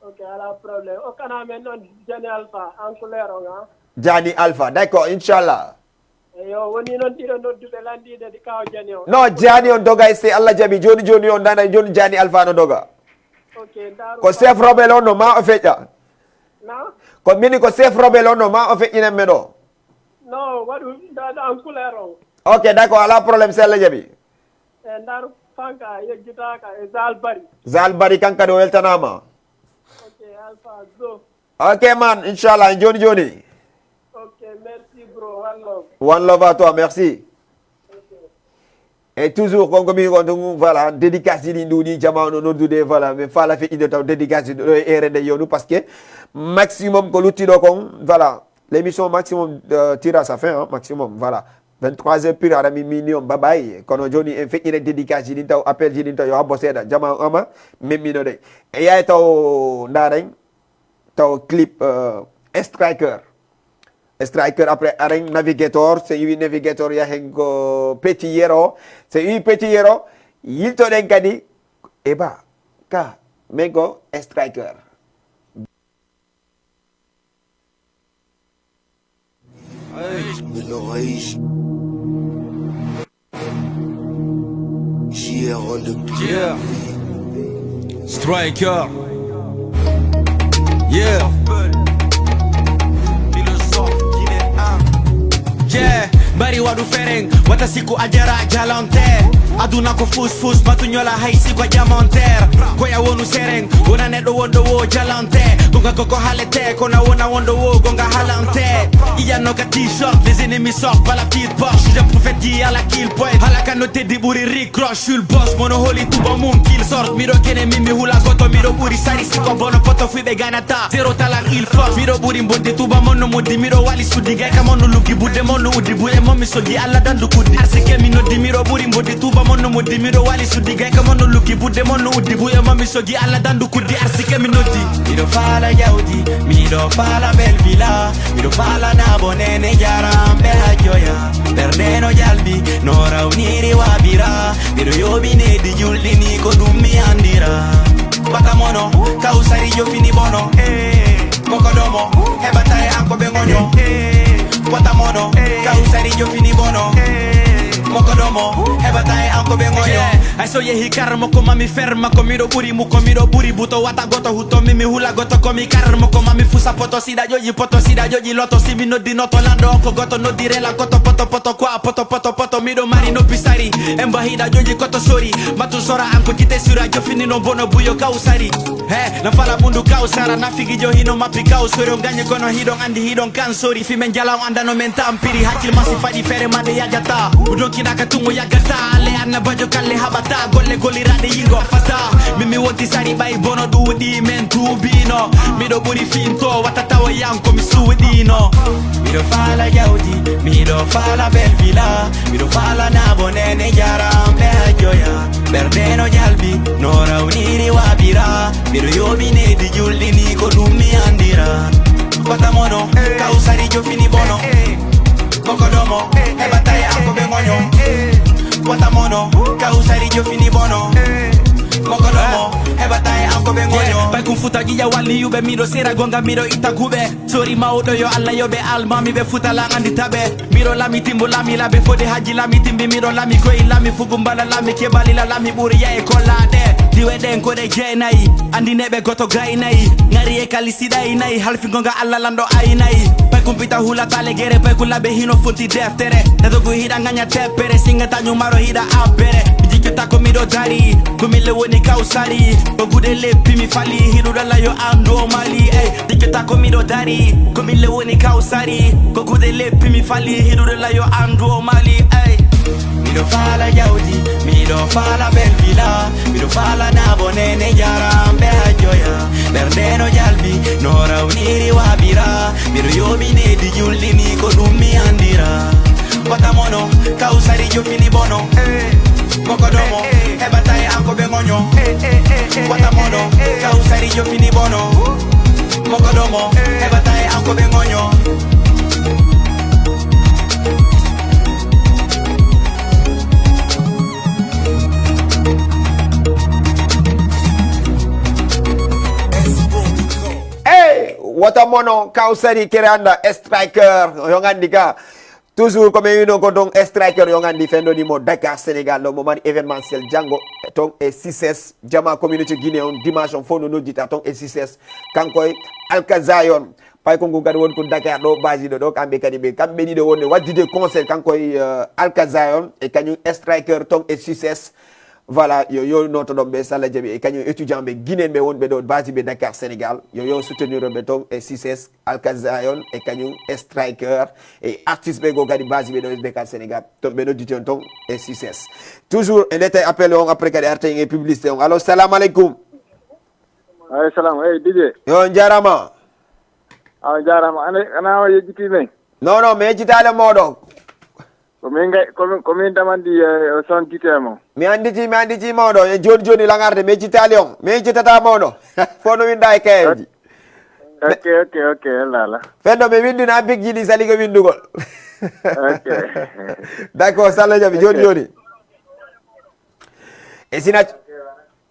Ok, ala problème. O kana men non Jani Alpha, en couleur on, ha? Jani Alpha, d'accord, inchallah. Eyo, woni non ɗiɗo nodduɓe landiɗe ɗi kaw Jani on. No, Jani on dogay si Allah jaɓi, joni joni on nana, joni Jani Alpha no doga. Ok, ndaru Ko chef rebelle on no ma o feƴƴa. Na? Ko mini ko chef rebelle on no ma o feƴƴinen me ɗo. No, waɗu nda, nda en couleur on. Ok, d'accord, ala problème si Allah jaɓi. E ndaru fanka, yejjitaka, e Zal Bari. Zal Bari kan kadi o weltanama. Ok, Alpha Zo. Ok, man, inchallah, joni joni. Ok, merci bro, one love. One love à toi, merci. E toujours kon ko mi kon ɗum, voilà, dédicace ɗi ɗuuɗi, jama no noddude, voilà, mais fala feƴƴude taw dédicace ɗo e ere nde yewnu parce que maximum ko luttiɗo kon, voilà, l'émission maximum euh, tire à sa fin, hein, maximum, voilà. Vingt-trois heures pure aɗa mi mini on babay kono joni en feƴƴire dédicace ji ɗin taw appel ji ɗin taw yo habbo seeɗa jama ama memmino ɗe e yaye taw ndaren taw clip euh, striker striker après aren navigator so iwi navigator yahen ko petit yero so iwi petit yero yiltoɗen kadi e ba ka men ko striker. Middle East. J R on the Yeah. Striker. Yeah. Yeah. Bari waɗu fereng, wata siku a jara jalante. Aduna ko fus fus, matu ñola hay siku a jamonter. Koya wonu sereng, wona neɗɗo wonɗo wo jalante. Gonga koko halete, kona wona wonɗo wo gonga halante. Iyanno ka t-shirt, les ennemis sortent par la petite porte. Je suis un prophète qui a la kill point. Halaka no teddy ɓuri Rick Ross, je suis le boss. Mono holi tuba mum kill sort. Miɗo kene min mi hula goto, miɗo ɓuri sari siko bono poto fuiɓe ganata. Zéro talent il force. Miɗo ɓuri mboddi tuba mon no moddi, miɗo wali suddi gay ka mon no luggi budde mon no uddi buye mon mi soggi Alla dandu kuddi. Arsike mi noddi, miɗo ɓuri mboddi tuba mon no moddi, miɗo wali suddi gay ka mon no luggi budde mon no uddi buye mon mi soggi Alla dandu kuddi. Arsike mi noddi. Miɗo faala jawdi, miɗo faala bel villa, miɗo faala nabo nene jaram be hajjoya. Ɓernde no jalbi, no rawniri wabira, miɗo yoɓi nedi julɗini ko ɗum mi andira. Bata mono, kawsari jofini bono. Moko domo, heɓata e an ko ɓe ŋoño. Bata mono, kawsari jofini bono. Moko domo, heɓata e an ko ɓe ŋoño. Ay so yehi kar mo ko mami ferma ko miɗo ɓuri mu ko miɗo ɓuri buto wata goto huto mi mi hula goto ko mi kar mo ko mami fusa poto siɗa ƴoƴi poto siɗa ƴoƴi loto si mi noddi noto lanɗo on ko goto noddi rela goto poto poto ko a poto poto poto miɗo mari noppi sari en ba hiɗa ƴoƴi koto sori matu sora an ko kite sura jofini no bono buyo kaw sari he na fala ɓundu kaw sara na figijo hino mappi kaw sori on gañi kono hiɗon andi hiɗon kan sori fi men jala on andano men tampiri hakkil masi faɗi fere mande yajata o donkina ka tungo yagata le annabajo kalle haɓata golle goliraɗe yingo fata min mi wonti sari ɓay bono ɗuuɗi men tuubino miɗo ɓuri finto wata tawa yan ko mi suuɗino miɗo faala jawdi miɗo faala bel villa miɗo faala nabo nene jaram ɓe hajjoya ɓerɗe no jalbi no rawniri wabira miɗo yoɓi nedi julɗini ko ɗum mi andira bata mono kawsari jofini bono moko domo heɓata e an ko ɓe ŋoño wata mono kawsari jofini bono moko domo heɓata e an ko ɓe ŋoño bay kum futa ƴiƴa walli yuɓe miɗo sera gonga miɗo itta guɓe sori mawɗo yo allah yoɓe almami ɓe futa lan andi taɓe miɗo lami timbo lami laɓe fode haji lami timbi miɗo lami koye lami fugu mbala lami kebalila lami ɓuri ya e kollaɗe diwe ɗen koɗe jeenayi andineɓe goto gaynayi ngari e kalisiɗa e nayi halfigo nga allah lanɗo aynayi pay kumpita hulata legere pay kulaɓe hino fonti deftere tatogu hiɗa gaña teppere singata ñumaro hiɗa abbere mi jikkata ko miɗo dari ko mille woni kawsari ko gude leppi mi fali hiɗuɗo layo andu o mali ey Dikkata ko miɗo dari ko mille woni kawsari ko gude leppi mi fali hiɗuɗo layo andu o mali ey miɗo faala jawdi miɗo faala bel villa miɗo faala nabo nene jaram ɓe hajjoya ɓerɗe no jalbi no rawniri wabira miɗo yoɓi nedi julɗini ko ɗum mi andira wata mono kawsari jofini bono moko domo heɓata e an ko ɓe ŋoño wata mono kawsari jofini bono moko domo heɓata e an ko ɓe ŋoño Hey, wata mono kawsari keranda striker yo ngandi ka Toujours ko mi wino ko ɗon striker yo ngandi fenɗoni mo Dakar Sénégal ɗo mo mari événementiel janngo ton e six S jama communauté Guinée on dimanche on fof no noddita ton e six S kanko e Alkazayon pay ko ngu kadi woni ko Dakar ɗo basiɗo ɗo kamɓe kadi ɓe kamɓe ɗiɗo wonde waddude concert kanko e Alkazayon e kañum striker ton e six S Voilà, yo yo noto ɗon ɓe sala jaɓi e kañum étudiant ɓe Guinéen ɓe wonɓe ɗo basiɓe Dakar Sénégal, yo yo soutenir ɓe ton e six S Alkazayon e kañum e Striker e artiste ɓe goo kadi basiɓe ɗo e Dakar Sénégal, ton ɓe nodditi on ton e six S. Toujours e ndetay appel on après kadi artay e publicité on. Allo, salamu aleykum. Aleykum salam. Hey, D J. Yo, on jarama. A jarama. Ana ana yejjiti men. Non non, mi yejjitaale moɗon. Ko min ngay ko min ko min damandi e son gite mo. Mi anditi mi anditi mawɗo e joni joni langarde mi yejjitaali on mi yejjitata mawɗo. Fof no winda e kayeji. Ok ok ok lala. Fenno mi windina bigji ɗi sali ko windugol. Ok. D'accord, sallo jaɓi joni joni. E sina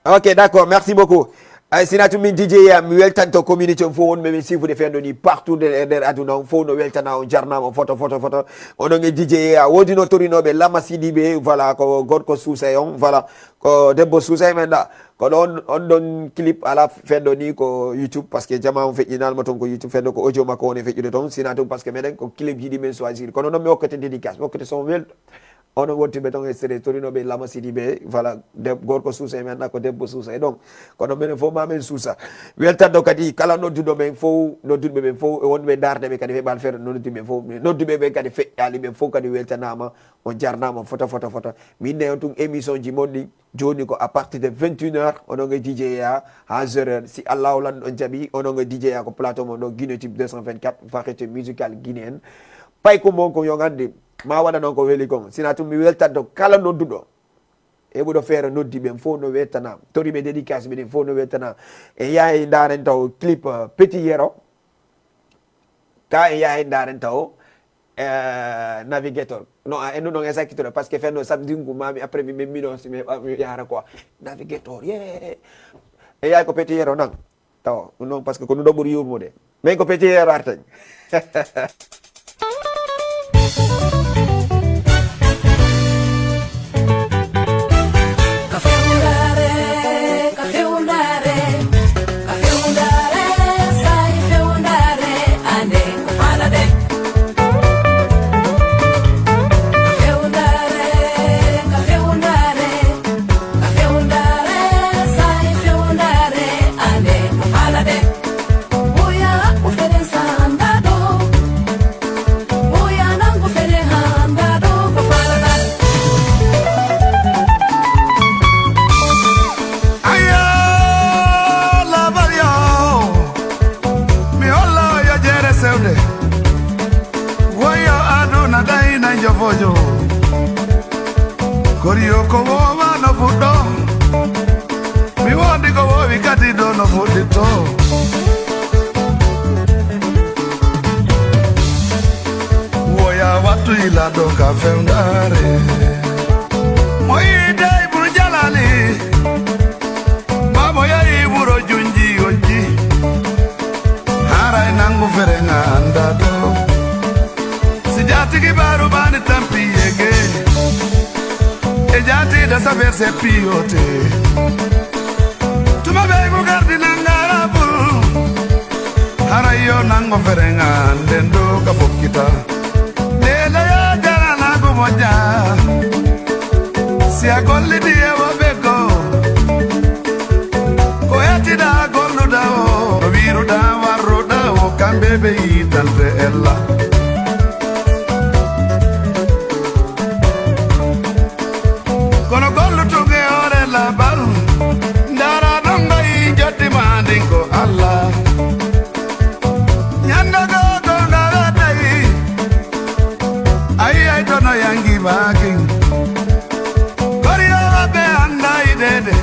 Ok, d'accord, merci beaucoup. Ay, sinatu min D J ya, mi weltanto community on fof wonɓe min siifude fenndo ni partout de, e nder aduna on fof no weltana on, jarnama foto, foto, foto. Onon e D J ya, woodi no torinooɓe Lama Sidi ɓe, voilà, ko gorko Suusay on, voilà, ko debbo Suusay men ɗa. Kono on, on ɗon clip ala fenndo ni ko YouTube, parce que jama on feƴƴinal mo ton ko YouTube fenndo, ko audio makko woni feƴƴude ton, sina tun, parce que meɗen ko clip ji ɗi men choisir. Kono non mi hokkete dédicace, mi hokkete son welɗo. Onon wontiɓe ton e sere torinooɓe Lama Sidi ɓe, voilà, deb-, gorko Suusay men ɗa ko debbo Suusay ɗon. Kono menen fof ma men suusa. Weltanno kadi kala nodduɗo men fof, nodduɓe ɓen fof, e wonɓe ndaarde ɓe kadi heɓal fere nodduɓe ɓen fof. Nodduɓe ɓen kadi feƴƴaali ɓen fof kadi weltanaama, on jarnaama foto, foto, foto. Min ne on tun émission ji mon ɗin. Jooni ko à partir de vingt et une heures, onon e D J ya, haa zéro heure. Si Allahu lanɗo jaɓi, onon e D J ya ko plateau mon ɗo, Guinée Tube deux cent vingt-quatre, variété musicale guinéenne. Payko mon ko yo ngannde, ma waɗa noon ko weli kon. Sina tun mi weltanto kala nodduɗo. Heɓuɗo feere noddi ɓen fof no weltana. Tori ɓe dédicace ɓe ɗin fof no weltana. E yahay ndaaren taw clip, euh, Petit Yero. Ka e yahay ndaaren taw, euh, Navigator. Non, a endu non exactement, parce que fenno samedi ngu mami après mi, mi, mi, non, si mi, mi yahara quoi. Navigator, yeah. E yahay ko Petit Yero nan. Tawa, ɗum noon, parce que ko ɗum ɗo ɓuri yurmude. Min ko Petit Yero arten. Ka fewndare, ka fewndare, ka fewndare, say fewndare, ande ko falade. Ka fewndare, ka fewndare, ka fewndare, say fewndare, ande ko falade. Woya haɓɓu fere sanda ɗo. Woya nangu fere handa ɗo ko falata. Aya, labar yo. Mi holla yo jeere sewde. Woyo aduna dayna jofojo. Koriyo ko woowano fuɗɗo. Mi wondi ko woowi kadi ɗo no fuɗɗitto. Woya wattu ila ɗo ka fewndare. Mo yiide Ibru Jalali. Babo yahi wuro junji yojji. Haray nangu fere nga anda ɗo. Si jaatigi baaru baani tampi yege. E jaati da saber se piyote. Tuma be bu gardi nangara bu. Haray yo nango fere nga nden ɗo ka fokkita. Lele ya jara na gu moja. Si a gollidi e woɓɓe goo, ko yettiɗaa golluɗaa o, no wiiruɗaa warruɗaa o, kamɓe ɓe yiitante ella. Kono gollutuge hoore labal, ndaara ɗon mbayi joddi maa ndin ko Allah. Ñande goo goonga weetay, ayi ay tono yangi baakin. Koriyo ɓe annda ideede,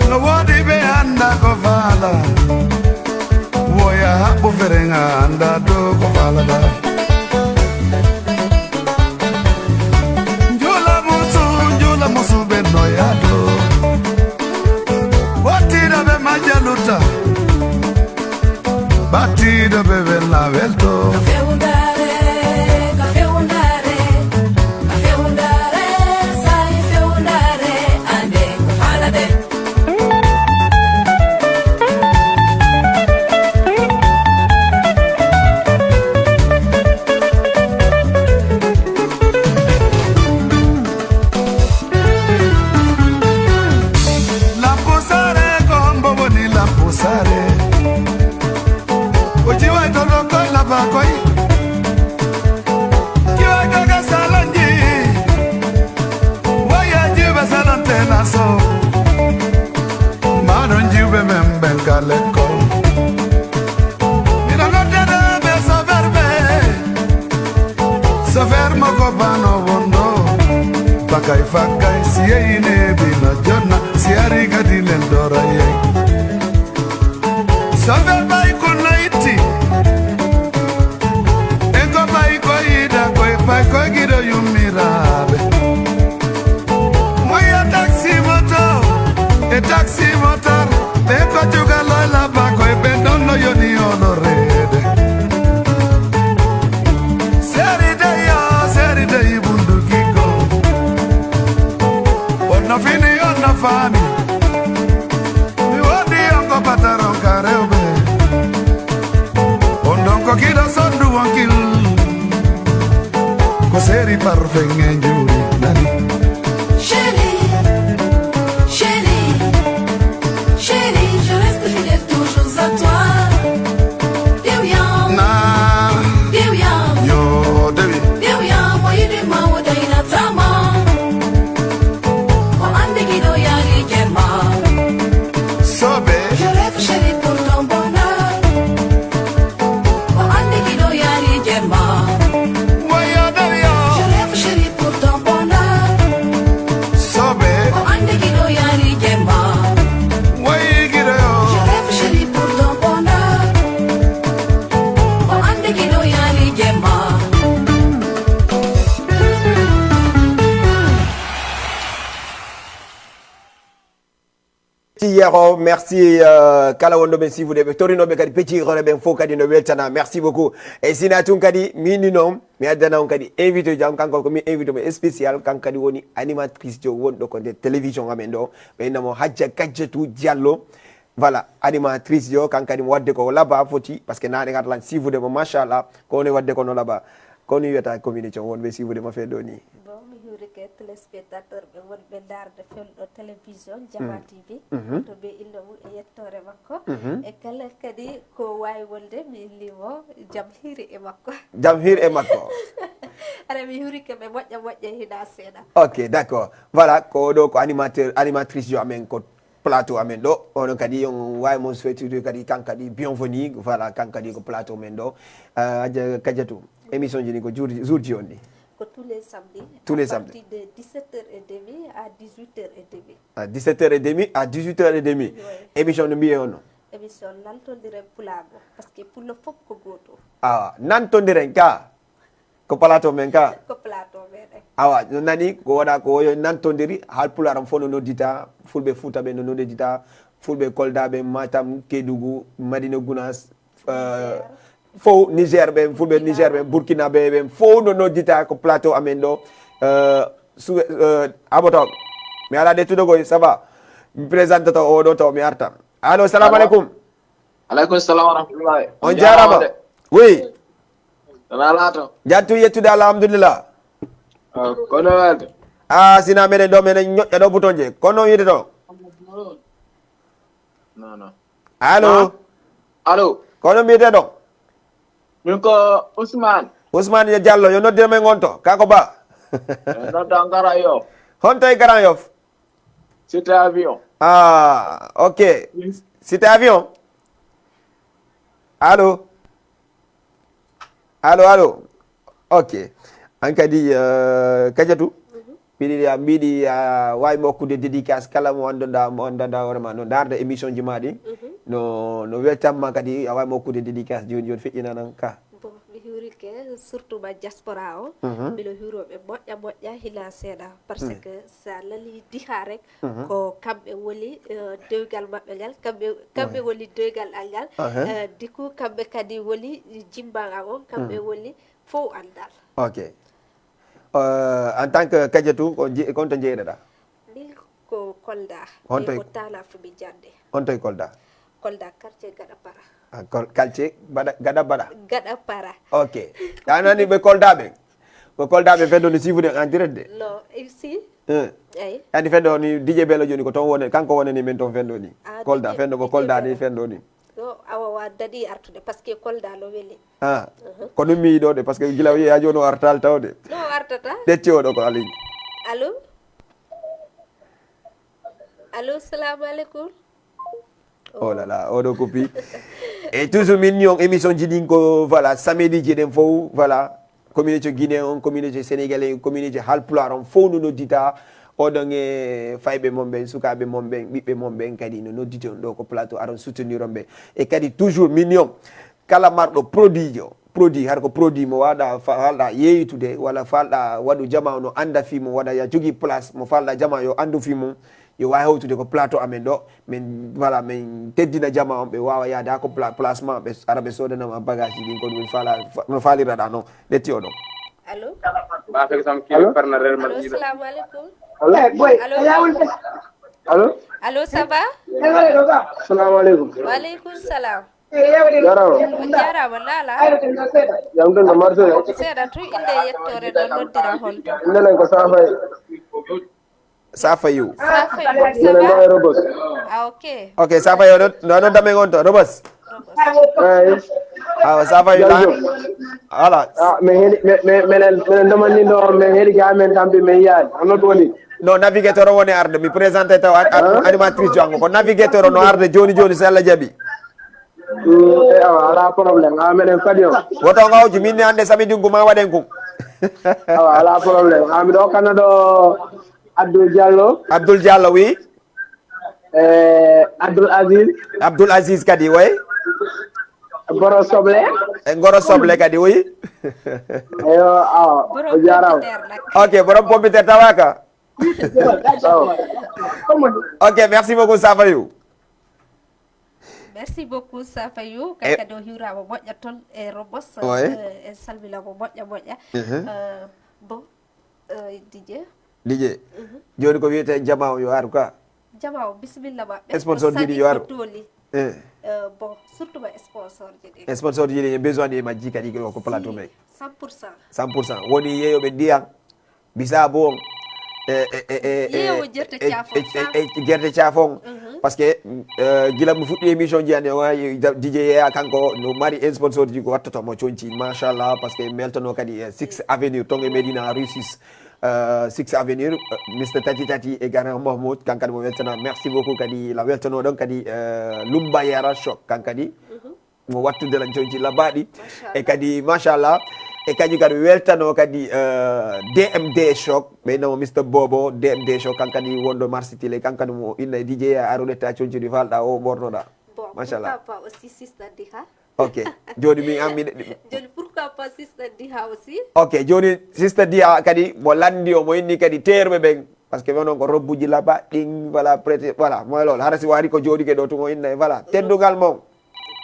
no woodi ɓe annda ko faala. Woya haɓɓu fereŋa annda dow ko faalata. Njuula musu, njuula musu ɓe no yaado. Wattiiɗo ɓe majja lutta. Battiiɗo ɓe welna welto. Ka fewndare, ka fewndare, ka fewndare, say fewndare, ande ko faalade. Lampu saare ko hombo woni lampu saare? Ko jiway to ɗo koy laba koy. Jiway to ga salanji. Waya jiba salante na so. Maɗon jiwɓe men ɓen ka lekkol. Miɗo noddede ɓe soferɓe. Sofer mo ko bano wondo. Bakay fakkay si yeyi nebi no jonna. Si ari gadi len dora yey. Sofe bay ko nayti. En ko bay ko yida koy bay ko gido yummiraɓe. Moya taxi moto e taxi moto Fami, mi wodi on ko patron ka rewɓe. On ɗon ko kiɗo sondu wonkil. Ko seri parfum e njuuri nani. Chérie, chérie, chérie, je reste fidèle toujours à toi. Dewi am, Na, Dewi am, yo, Dewi. Dewi am, mo yiɗi ma o daynata ma. O andi giɗo yaali jemma. Sobe. Je rêve chérie pour ton bonheur. O andi giɗo yaali jemma. Wayo Dewi yo. Je rêve chérie pour ton bonheur. Sobe. O andi giɗo yaali jemma. Wayi giɗo yo. Je rêve chérie pour ton bonheur. O andi giɗo yaali jemma. Merci, Yero. Merci, euh, kala wonɗo ɓen siifude, ɓe torinoɓe kadi pecci hoore ɓen fof kadi no weltana. Merci beaucoup. E sina tun kadi, min ni noon, mi addana on kadi invité jam, kanko ko mi invité mo spécial, kanko kadi woni animatrice jo wonɗo ko nder télévision amen ɗo. Ɓe inna mo Hajja Kajjatu Diallo. Voilà, animatrice jo, kanko kadi mo wadde ko laba foti, parce que naane ngata lan siifude mo, machallah, ko woni wadde ko no laba. Ko ni wiyata communauté on wonɓe siifude mo fee ɗo ni. Bon, mi hiwrike téléspectateur ɓe wonɓe ndaarde felɗo télévision Jama T V, mhm, to ɓe inna mum e yettoore makko. Mhm. E kala kadi ko waawi wonde, mi inni mo jam hiiri e makko. Jam hiiri e makko. Aɗa mi hiwrike ɓe moƴƴa moƴƴa hina seeɗa. Ok, d'accord. Voilà, ko ɗo ko animateur, animatrice jo amen ko plateau amen ɗo. Onon kadi on waawi mon souhaitude kadi kan kadi bienvenue. Voilà, kan kadi ko plateau men ɗo. Euh, Hajja Kajjatu, émission ji ni ko jour, jour ji on ni? Ko tous les samedis, tous les samedis, à partir de dix-sept heures et demie à dix-huit heures et demie. À dix-sept heures et demie à dix-huit heures et demie. Oui. Émission no mbiye on no? Émission nantondiren pulaagu, parce que pullo fof ko gooto. Ah, nantondiren ka. Ko plateau men ka? Ko plateau meɗen. Awa, no nani, ko waɗa ko yo nantondiri, Haalpulaar on fof no noddita, Fulɓe Fuuta ɓe no noddita, Fulɓe Kolda ɓe, Matam, Kédougou, Madina Gounass, euh, Niger, fof Niger ɓe, Fulɓe Burkina, Niger ɓe, Burkina ɓe, ɓe fof no noddita ko plateau amen ɗo. Euh, su-, euh, Aboto, mi ala de tuɗo koy, ça va? Mi présente to o ɗo to mi arta. Allo, salamu allo, aleykum. Aleykum salam wa rahmatullahi. On jaaraama. Oui. Nana laato. Jattu yettude, alhamdulillah. Ah, kono welde. Ah, sina meɗen ɗo, meɗen ñoƴƴa ɗo bouton je. Kono wiyde ɗo? Non, non. Allo? Ah? Allo? Kono mbiyete ɗo? Min ko Ousmane. Ousmane yo Diallo, yo noddire men on to. Kako ba? Eh, nodda Grand Yoff. Honto e Grand Yoff? Cité Avion. Ah, ok. Yes. Cité Avion? Allo? Allo, allo? Ok. An kadi, euh, Kajatu? Mhm. Mbiɗi, a mbiɗi, a waawi mo okkude dédicace kala mo annduɗaa, mo annduɗaa hoore ma, no ndaarda émission ji ma ɗi. Mhm. No, no weltanma kadi, a waawi mo okkude dédicace jooni jooni feƴƴinanan ka. Bon, mi hiwrike surtout ma diaspora o. Mhm. Mbiɗo hiwro ɓe moƴƴa moƴƴa hina seeɗa. Parce que sa nani diha rek, mhm, ko kamɓe woni, eh, dewgal maɓɓe ngal, kamɓe, kamɓe woni dewgal an ngal. Aha. Eh, du coup, kamɓe kadi woni jimban an on, kamɓe woni fow anndal. Ok. Euh, en tant que Kadiatou, ko je-, ko honto jeyiɗaa? Min ko Kolda. Honto e, e o Tana Fumi Jande. Honto e Kolda? Kolda, quartier Gaɗa Para. Ah, kol-, quartier Baɗa, Gaɗa Baɗa? Gaɗa Para. Ok. A nani ɓe Kolda ɓe? Ko Kolda ɓe feddo no siifude en en direct de? Non, eh, si. Eh. Eyi. Andi feddo ni D J Bello jooni ko toon woni, kanko wonani men toon feddo ni. Ah, Kolda, D J, feddo ko D J Kolda ni Bello. Feddo ni. Yo, awa, wa daɗi artude, parce que Kolda no weli. Ah. Mhm. Ko ɗum mi yiɗo de, parce que gila o yehi haa jooni o artaali taw de. No o artata? Ƴetti oɗo ko Aliou. Allo? Allo, salamu aleykum. Oh là là, oɗo ko pi. Et toujours min ni on émission ji ɗin ko, voilà, samedi ji ɗen fow, voilà. Communauté guinéen on, communauté sénégalais, communauté halpulaar on fow no noddita. Oɗon e fayɓe mon ɓen, sukaaɓe mon ɓen, ɓiɓɓe mon ɓen kadi no nodditi on ɗo ko plateau, aron soutenir on ɓe. E kadi toujours min ni on, kala marɗo produit jo, produit, hara ko produit mo waɗa fa-, falɗa yeeyitude, walla falɗa waɗu jama no annda fii mum, waɗa ya jogii place mo falɗa jama yo anndu fii mum, yo waawi hewtude ko plateau amen ɗo, min, voilà, min teddina jama on, ɓe waawa yahde haa ko pla-, place ma, ɓe ara ɓe soodanama bagage ɗin, ko ɗum faala-, fa-, no faaliraɗa non. Ƴetti oɗo. Allo? Ba fek sam kiri. Allo? Parna rel ma. Allo, salamu aleykum. Allo? Eh, boy, allo? A yawul de. Allo? Allo, ça va? Assalamu alaikum. Wa alaikum salam. Jarama. On jarama, nala? Jam tan ko marché. Seeɗa tu, inde e yettoore, ɗo noddira honto? Inde men ko Safay. Safayu. Safayu, ça va? Minen ɗo e Rebus. Ah, ok. Ok, Safayu, no, no, no damen on to, Rebus? Rebus. Eyi. Awa, Safayu, Jam tan. Jam. Voilà. Ah, min heɗi, min, min, minen, minen ndomani ɗo, min heɗi ga men tampi, min yiyaani. Hono ɗum woni? No, navigateur o woni arde. Mi présente taw an-, an-, Hein? Animatrice janngo. Ko navigateur o no arde jooni jooni, so Allah jaɓi. Mm, e awa, alaa problème. Ah, minen kadi on. Woto ngawju, min ni hannde samedi ngu ma waɗen kun. Awa, alaa problème. Ah, miɗo hokkanno ɗo Abdoul Diallo. Abdoul Diallo, oui. Eh, Abdoul Aziz. Abdoul Aziz kadi, oui. Boro Soble. E Ngoro Soble kadi, oui. Eyo, awa, Borom o jarama. Pompiteer nag. Ok, borom pompiteer tawaka. Awa. Ok, merci beaucoup, Safayu. Merci beaucoup, Safayu. Eh. Kadi o hiwrama moƴƴa toon e Rebus. Ouais. Eh, en salminamo moƴƴa moƴƴa. Mhm. Eh, bon, eh, D J. D J. Mhm. Jooni ko wiyete jamaa o yo aru ka? Jamaa o, bisimilla maɓɓe. Sponsor jiɗi yo aru. Ko saɗi ko dooli. Eh. Eh, bon, surtout ma sponsor jiɗi. Sponsor jiɗi, en besoin de majji kadi ko plateau Si, men. Cent pour cent. Cent pour cent. Woni yeeyoɓe ndiyan. Bisaabu on, e, e, e, e, e, Yeewo jerte e, caaf on, e, sa- e, e, jerte caaf on. Mhm. Parce que, eh, gila mi fuɗɗi émission ji ane, o wawi ja-, D J Yaya kanko no mari sponsor ji ko wattoto mo conci, machallah, parce que mi weltono kadi, eh, Six Avenue, ton e Medina Rue six, eh, Six Avenue, eh, Mister Tati Tati e Grand Mahmoud, kan kadi mo weltana. Merci beaucoup kadi la weltono ɗon kadi, eh, Lumba Yara Shop, kan kadi. Mhm. Mo wattude lan conci labaaɗi. Machallah. E kadi, machallah, e kañum kadi weltano kadi, eh, D M D Choc, ɓe innamo Mister Bobo, D M D Choc, kan kadi wonɗo Marché Tilé, kan kadi mo inna e D J a arude ta conci ɗi falɗa o ɓornoɗa. Bon, Machallah. Pourquoi pas aussi Sister Diha? Ok, jooni mi an mi neɗɗi. Jooni pourquoi pas Sister Diha aussi? Ok, jooni Sister Diha kadi mo lanndi o, mo inni kadi teeruɓe ɓen, parce que ɓe non ko robbuji labaaɗi, voilà, prêté, voilà, mo lool, hara si wari ko jooɗike ɗo tun o inna e, voilà, teddungal mon.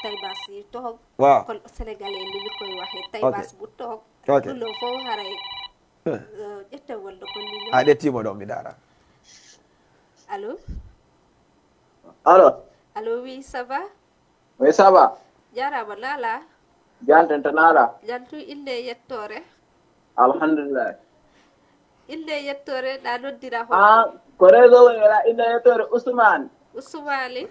Taybas yi tohok. Waaw. Kon Sénégalais ni ñu koy waxee. Ok. Taybas bu tohok. Ok. Ɗum ɗoo fof haray, eh, ƴetten wonde ko ni. A ƴettiimo ɗo, mi daara. Allo? Allo? Allo, oui, ça va? Oui, ça va. Jaaraama, naala? Janten to naala. Jantu, innde e yettoore. Alhamdulillah. Innde e yettoore, ɗa noddira hoto? Ah, ko réseau woni wala innde e yettoore Ousmane. Ousmane?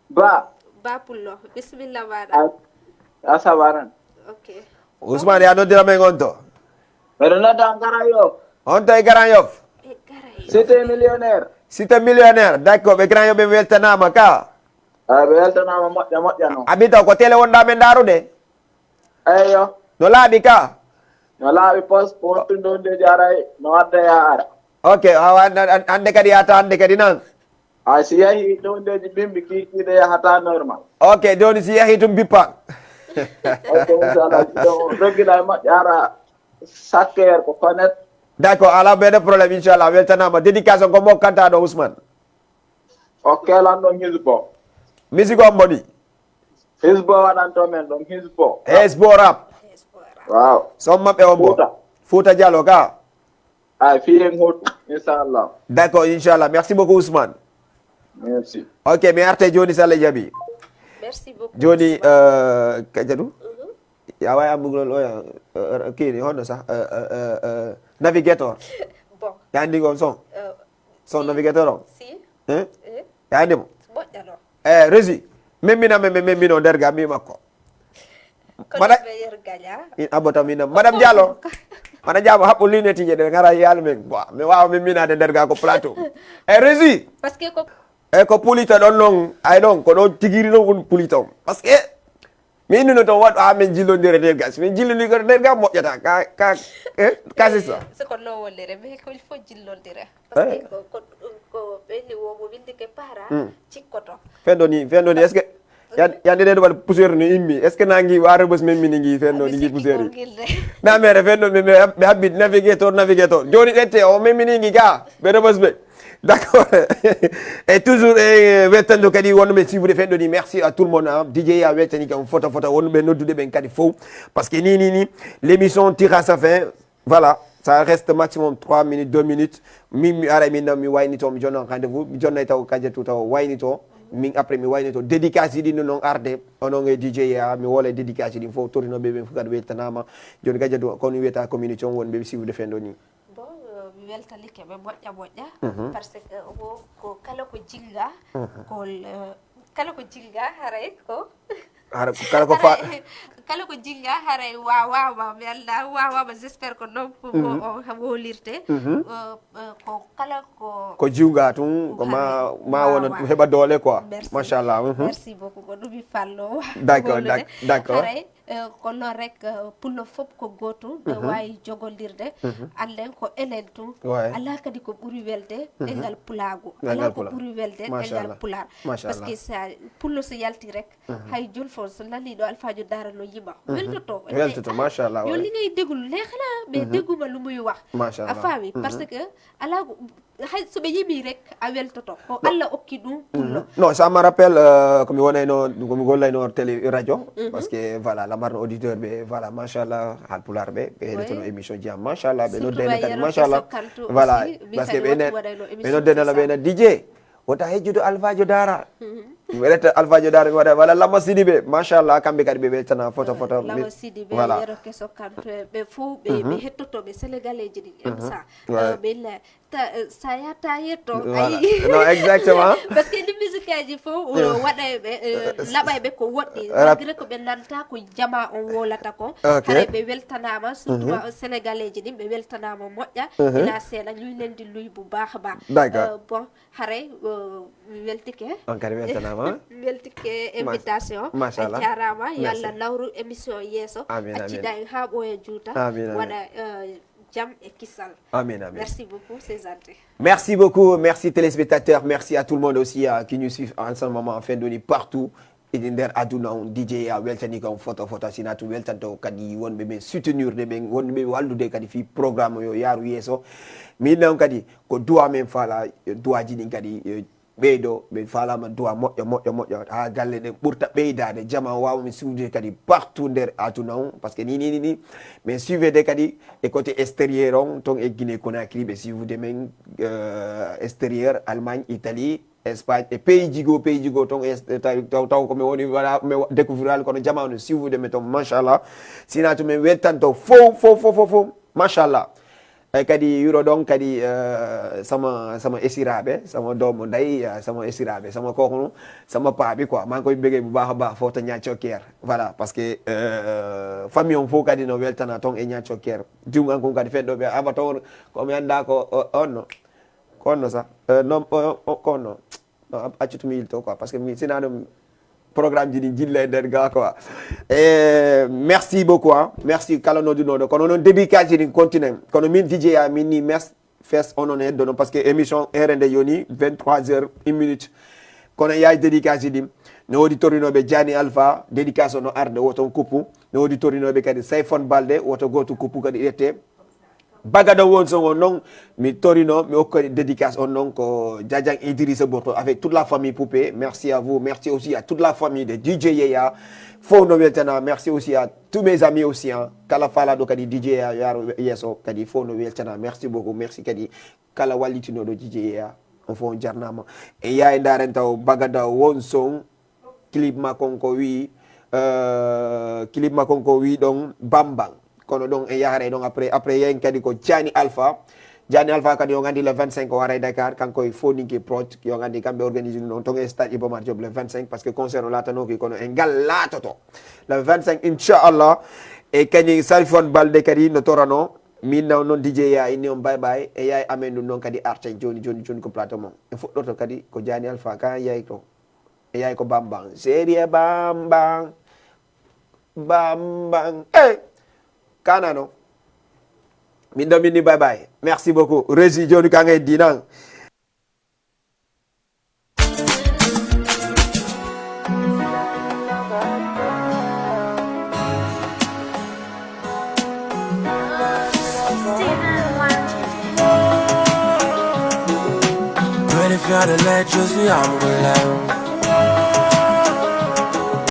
Ba. Ba Pullo, bisimilla maaɗa. A, a sabaran. Ok. Ousmane, ya noddira men on to? Mbeɗa nodda on Grand Yoff. On to e Grand Yoff? E Grand Yoff. Cité millionnaire. Cité millionnaire, d'accord, ɓe Grand Yoff ɓe weltanaama ka. A, ɓe weltanaama moƴƴa, moƴƴa non. Abita, ko télé wonɗa men ndaarude? Eyyo. No laaɓi ka? No laaɓi pos, ko wontude wondeeji aray, no wadda ya ara. Ok, awa, an-, an-, hannde kadi yahata hannde kadi nan? A, si yahi ɗo wondeeji bimbi kiikiiɗe yahata normal. Ok, jooni si yahi tun bippa. Ok, inchallah, si ɗon roggiɗa e moƴƴa ara sakkeer ko konet. D'accord, ala ɓeyɗo problème, inchallah, weltanaama. Dédication ko mo kanta ɗo Ousmane? Ok, lan ɗon Hizbo. Musique on boni? Hizbo waɗanto men ɗon, Hizbo. Hizbo rap. Waaw. Son maɓɓe on bo? Fuuta. Fuuta Jallo ka? Ay, fii en hotu, inchallah. D'accord, inchallah. Merci beaucoup, Ousmane. Merci. Ok, mi arte jooni, si Allah jaɓi. Merci beaucoup, Jooni, Ousmane. Euh, Kajadu? Mhm. Ya wawi ambugol o ya, euh, kini, honno sa, euh, euh, euh, euh, navigator. Bon. Ya andi on son? Euh, Son Si. Navigateur on? Si. Hein? Eh? Yaa andi mo? Moƴƴa non. Eh, Régie, memmina men, men memmino nder ga, mi makko. Ko Mada-, ɗum ɓe yerga ya? In abota min, Madame Diallo. Madame Diallo, haɓɓu lunette je ɗe ngara yal men. Bon, mi waawa memminade nder ga ko plateau. Eh, Régie. Parce que ko E ko pulito ɗon non, ay ɗon, ko ɗo tigiri ɗon woni pulito. Parce que Mi innuno toon waɗu haa men jillondira nder gas. Min jillondira nder gas moƴƴata. Ka, ka, eh, ka c'est ça. Eh, c'est ko lowolere, mais ko il faut jillondira. Parce que Eh. ko, ko, ko ɓe ni wo mo windike para, Hmm. cikkoto. Fenndo ni, fenndo ni, est-ce que, ya, ya nde ɗen waɗa poussière no immi. Est-ce que nangi wa Rebeuss men mini ngi fenndo ni ngi poussière? Na mere fenndo mi, mi, mi habbi navigateur, navigateur. Jooni ƴette o men mini ngi ga, ɓe Rebeuss ɓe. D'accord. Et toujours, eh, weltanɗo kadi wonno men suivre fenndo ni. Merci à tout le monde, hein. D J a weltani kam fota fota wonno ɓe noddude ɓen kadi fof. Parce que ni, ni, ni, l'émission tire à sa fin. Voilà. Ça reste maximum trois minutes, deux minutes. Min, mi ara, min, mi waynito, mi jonna rendez-vous. Mi jonnay taw Kadiatou taw waynito. Min, après, mi waynito. Dédicace ɗin non arde. Onon e D J ya, mi wole dédicace ɗin fof. Torino ɓe ɓen fof kadi weltanama. Joni Kadiatou, kono wiyata community on wonɓe suivre fendo ni. Bon, euh, mi weltanike ɓe moƴƴa moƴƴa. Mhm. Parce que, euh, wo ko kala ko jinga, Mhm. ko, euh, kala ko jinga haray ko Hara, kala ko fa- Haray, kala ko jinga haray wawama, mi anda wawama, j'espère que non ko Mhm. o wolirte. Mhm. Euh, euh, ko kala ko Ko jiwga tun, ko ma, Haray ma wona wawa. Heɓa doole quoi. Merci. Machallah. Mhm. Merci beaucoup, ko ɗum mi fallo. D'accord, Gollude. D'ac-, d'accord. Haray, euh, ko non rek, euh, pullo fof ko goto, ɓe Mhm. wawi jogondirde. Mhm. Allen ko enen tun. Ouais. Ala kadi ko ɓuri welde, Mhm. ɗengal pulaagu. Ɗengal Ala ko pula-, ɓuri welde, ɗengal Machallah. Pulaar. Machallah. Parce que sa, pullo so yalti rek, Mhm. hay jolfo so nani ɗo Alfaajo Daara no yima. Mhm. Weltoto. Weltoto, machallah, Yo ouais. Li ngay déglu, neex na, mais Mhm. Dégguma lu muy wax. Machallah. A faami? Mhm. Parce que ala ko, hay so ɓe yimi rek, a weltoto. Ko Non. Alla okki ɗum pullo. Mhm. Non, ça me rappelle, euh, ko mi wonayno, ko mi gollayno télé, radio, Mhm. parce que, voilà, lamarno auditeur ɓe, voilà, machallah, Haalpulaar ɓe, ɓe heɗotono Ouais. Émission ji am, machallah, ɓe Surtout noddayno ma kadi, Yero machallah. Keso Kanto Voilà, aussi, mi parce que kadi ɓe wonti ne-, waɗayno ɓe émission noddenala sur ɓe ça. Ne, D J, wota hejjudu Alfaajo Daara. Mhm. Mi welta Alfaajo Daara, mi waɗa, wala Lama Sidibe, machallah, kamɓe kadi ɓe weltana foto, Euh, foto, Lama mi-, Sidibe, voilà. Yero Keso Kanto, ɓe fof ɓe, Mhm. ɓe hettotoɓe Sénégalais ji ɗin, Mhm. M S A. Ouais. Euh, ɓe la-, ta-, euh, sa yahta yetto, Voilà. Ayi. Non, exactement. Parce que ɗi musique aji fof, Euh, waɗayɓe, euh, euh, laɓayɓe ko woɗɗi. Rap- Malgré ko ɓe nanta ko jama on wolata ko. Ok. Haray ɓe weltanama, surtout Mhm. ma, Sénégalais ji ɗin, ɓe weltanama moƴƴa. Mhm. Ina seeɗa, ñu ngi leen di nuyu bu baax a baax. D'accord. Euh, bon, Haray, uh, mi weltike. On kadi weltanaama. Mi weltike Ma-, invitation. Machallah. A jaaraama. Yo Merci. Allah nawru émission yeeso. Amin, amin. Accida en haa ɓooya juuta. Amin, amin. Waɗa, uh, jam e kisal. Amin, amin. Merci beaucoup, c'est gentil. Merci beaucoup. Merci téléspectateurs. Merci à tout le monde aussi, euh, qui nous suivent en ce moment, enfin, de partout. E nder aduna on, D J ya weltani kam foto foto, sina tun weltanto kadi wonɓe men soutenir de ɓen, wonɓe wallude kadi fii programme yo yaaru yeeso. Min non kadi ko duwa men faala, duwaji ɗin kadi, eh, ɓeydo, ɓe faalama duwa moƴƴo, moƴƴo, moƴƴo, haa galle ɗen ɓurta ɓeydaade, jama waawa min suivre kadi partout nder aduna on, parce que ni, ni, ni, ni, min suivre de kadi e côté extérieur on, ton e Guinée Conakry, ɓe suivre de men, euh, extérieur, Allemagne, Italie, Espagne, e pays ji goo, pays ji goo, ton e, taw, taw, taw ko mi woni, wala, mi wa-, découvrir al, kono jama on suivre de men ton, machallah. Sina to min weltanto fow, fow, fow, fow, fow, machallah. E kadi wiro ɗon kadi, eh, sama, sama esiraaɓe, sama doomo ndey, eh, sama esiraaɓe, sama kookono, sama paaɓi quoi. Maa ngi koy bëggee bu baax a baax foofu to Niacoker. Voilà, parce que, eh, famille on fof kadi no weltana ton e Niacoker. Jum an kon kadi fen ɗo ɓe aba ton, ko mi annda ko, o-, on no. Ko on no sa. Eh, non, o-, o-, ko on no. Non, accu to mi yilto quoi, parce que mi, sina ɗum, programme ji ɗi jilla e nder ga quoi. Eh, merci beaucoup, hein. Merci kala noddunoɗo. Kono non dédicace ɗin continue. Kono min D J a min ni mes-, fes onon heddo non, parce que émission heure nde yoni vingt-trois heures, une minute. Kono yaay dédicace ɗin. No woodi torinoɓe Jani Alpha, dédicace no arde woton kuppu. No woodi torinoɓe kadi Sayfon Balde, woto gooto kuppu kadi ƴette. Bagada Wonson on non, mi torino, mi okka dédicace on non ko Jajang Idrissa Borto avec toute la famille Poupée. Merci à vous. Merci aussi à toute la famille de D J Yeya. Fow no weltana. Merci aussi à tous mes amis aussi, hein. Kala faalaɗo kadi D J Yeya yaaro yeeso kadi fow no weltana. Merci beaucoup. Merci kadi kala wallitinoɗo D J Yeya. On fow on jarnama. E yaay ndaren taw Bagada Wonson. Clip makko on ko wi'i, euh, clip makko on ko wi'i ɗon Bambang. Kono ɗon e yahre ɗon après, après yen kadi ko Jani Alpha. Jani Alpha kadi on andi le vingt-cinq o waray Dakar, kanko e Foninke Prod, yo andi kamɓe organise ɗum ɗon ton e stade Iba Mar Diop le vingt-cinq, parce que concert o laatanooki kono e ngal laatoto. Le vingt-cinq, inchallah. E kadi Salifon Balde kadi no torano. Min naw non D J ya inni on bye bye. E yaay amen ɗum ɗon kadi arte joni, joni, joni ko plateau mon. E fuɗɗoto kadi ko Jani Alpha kan yaay to. E yaay ko Bambang. Serie Bambang. Bambang. Hey! Kana no. Min ɗo min ni bye bye. Merci beaucoup. Régie joni ka ngay dinan. Ready for the light, just we are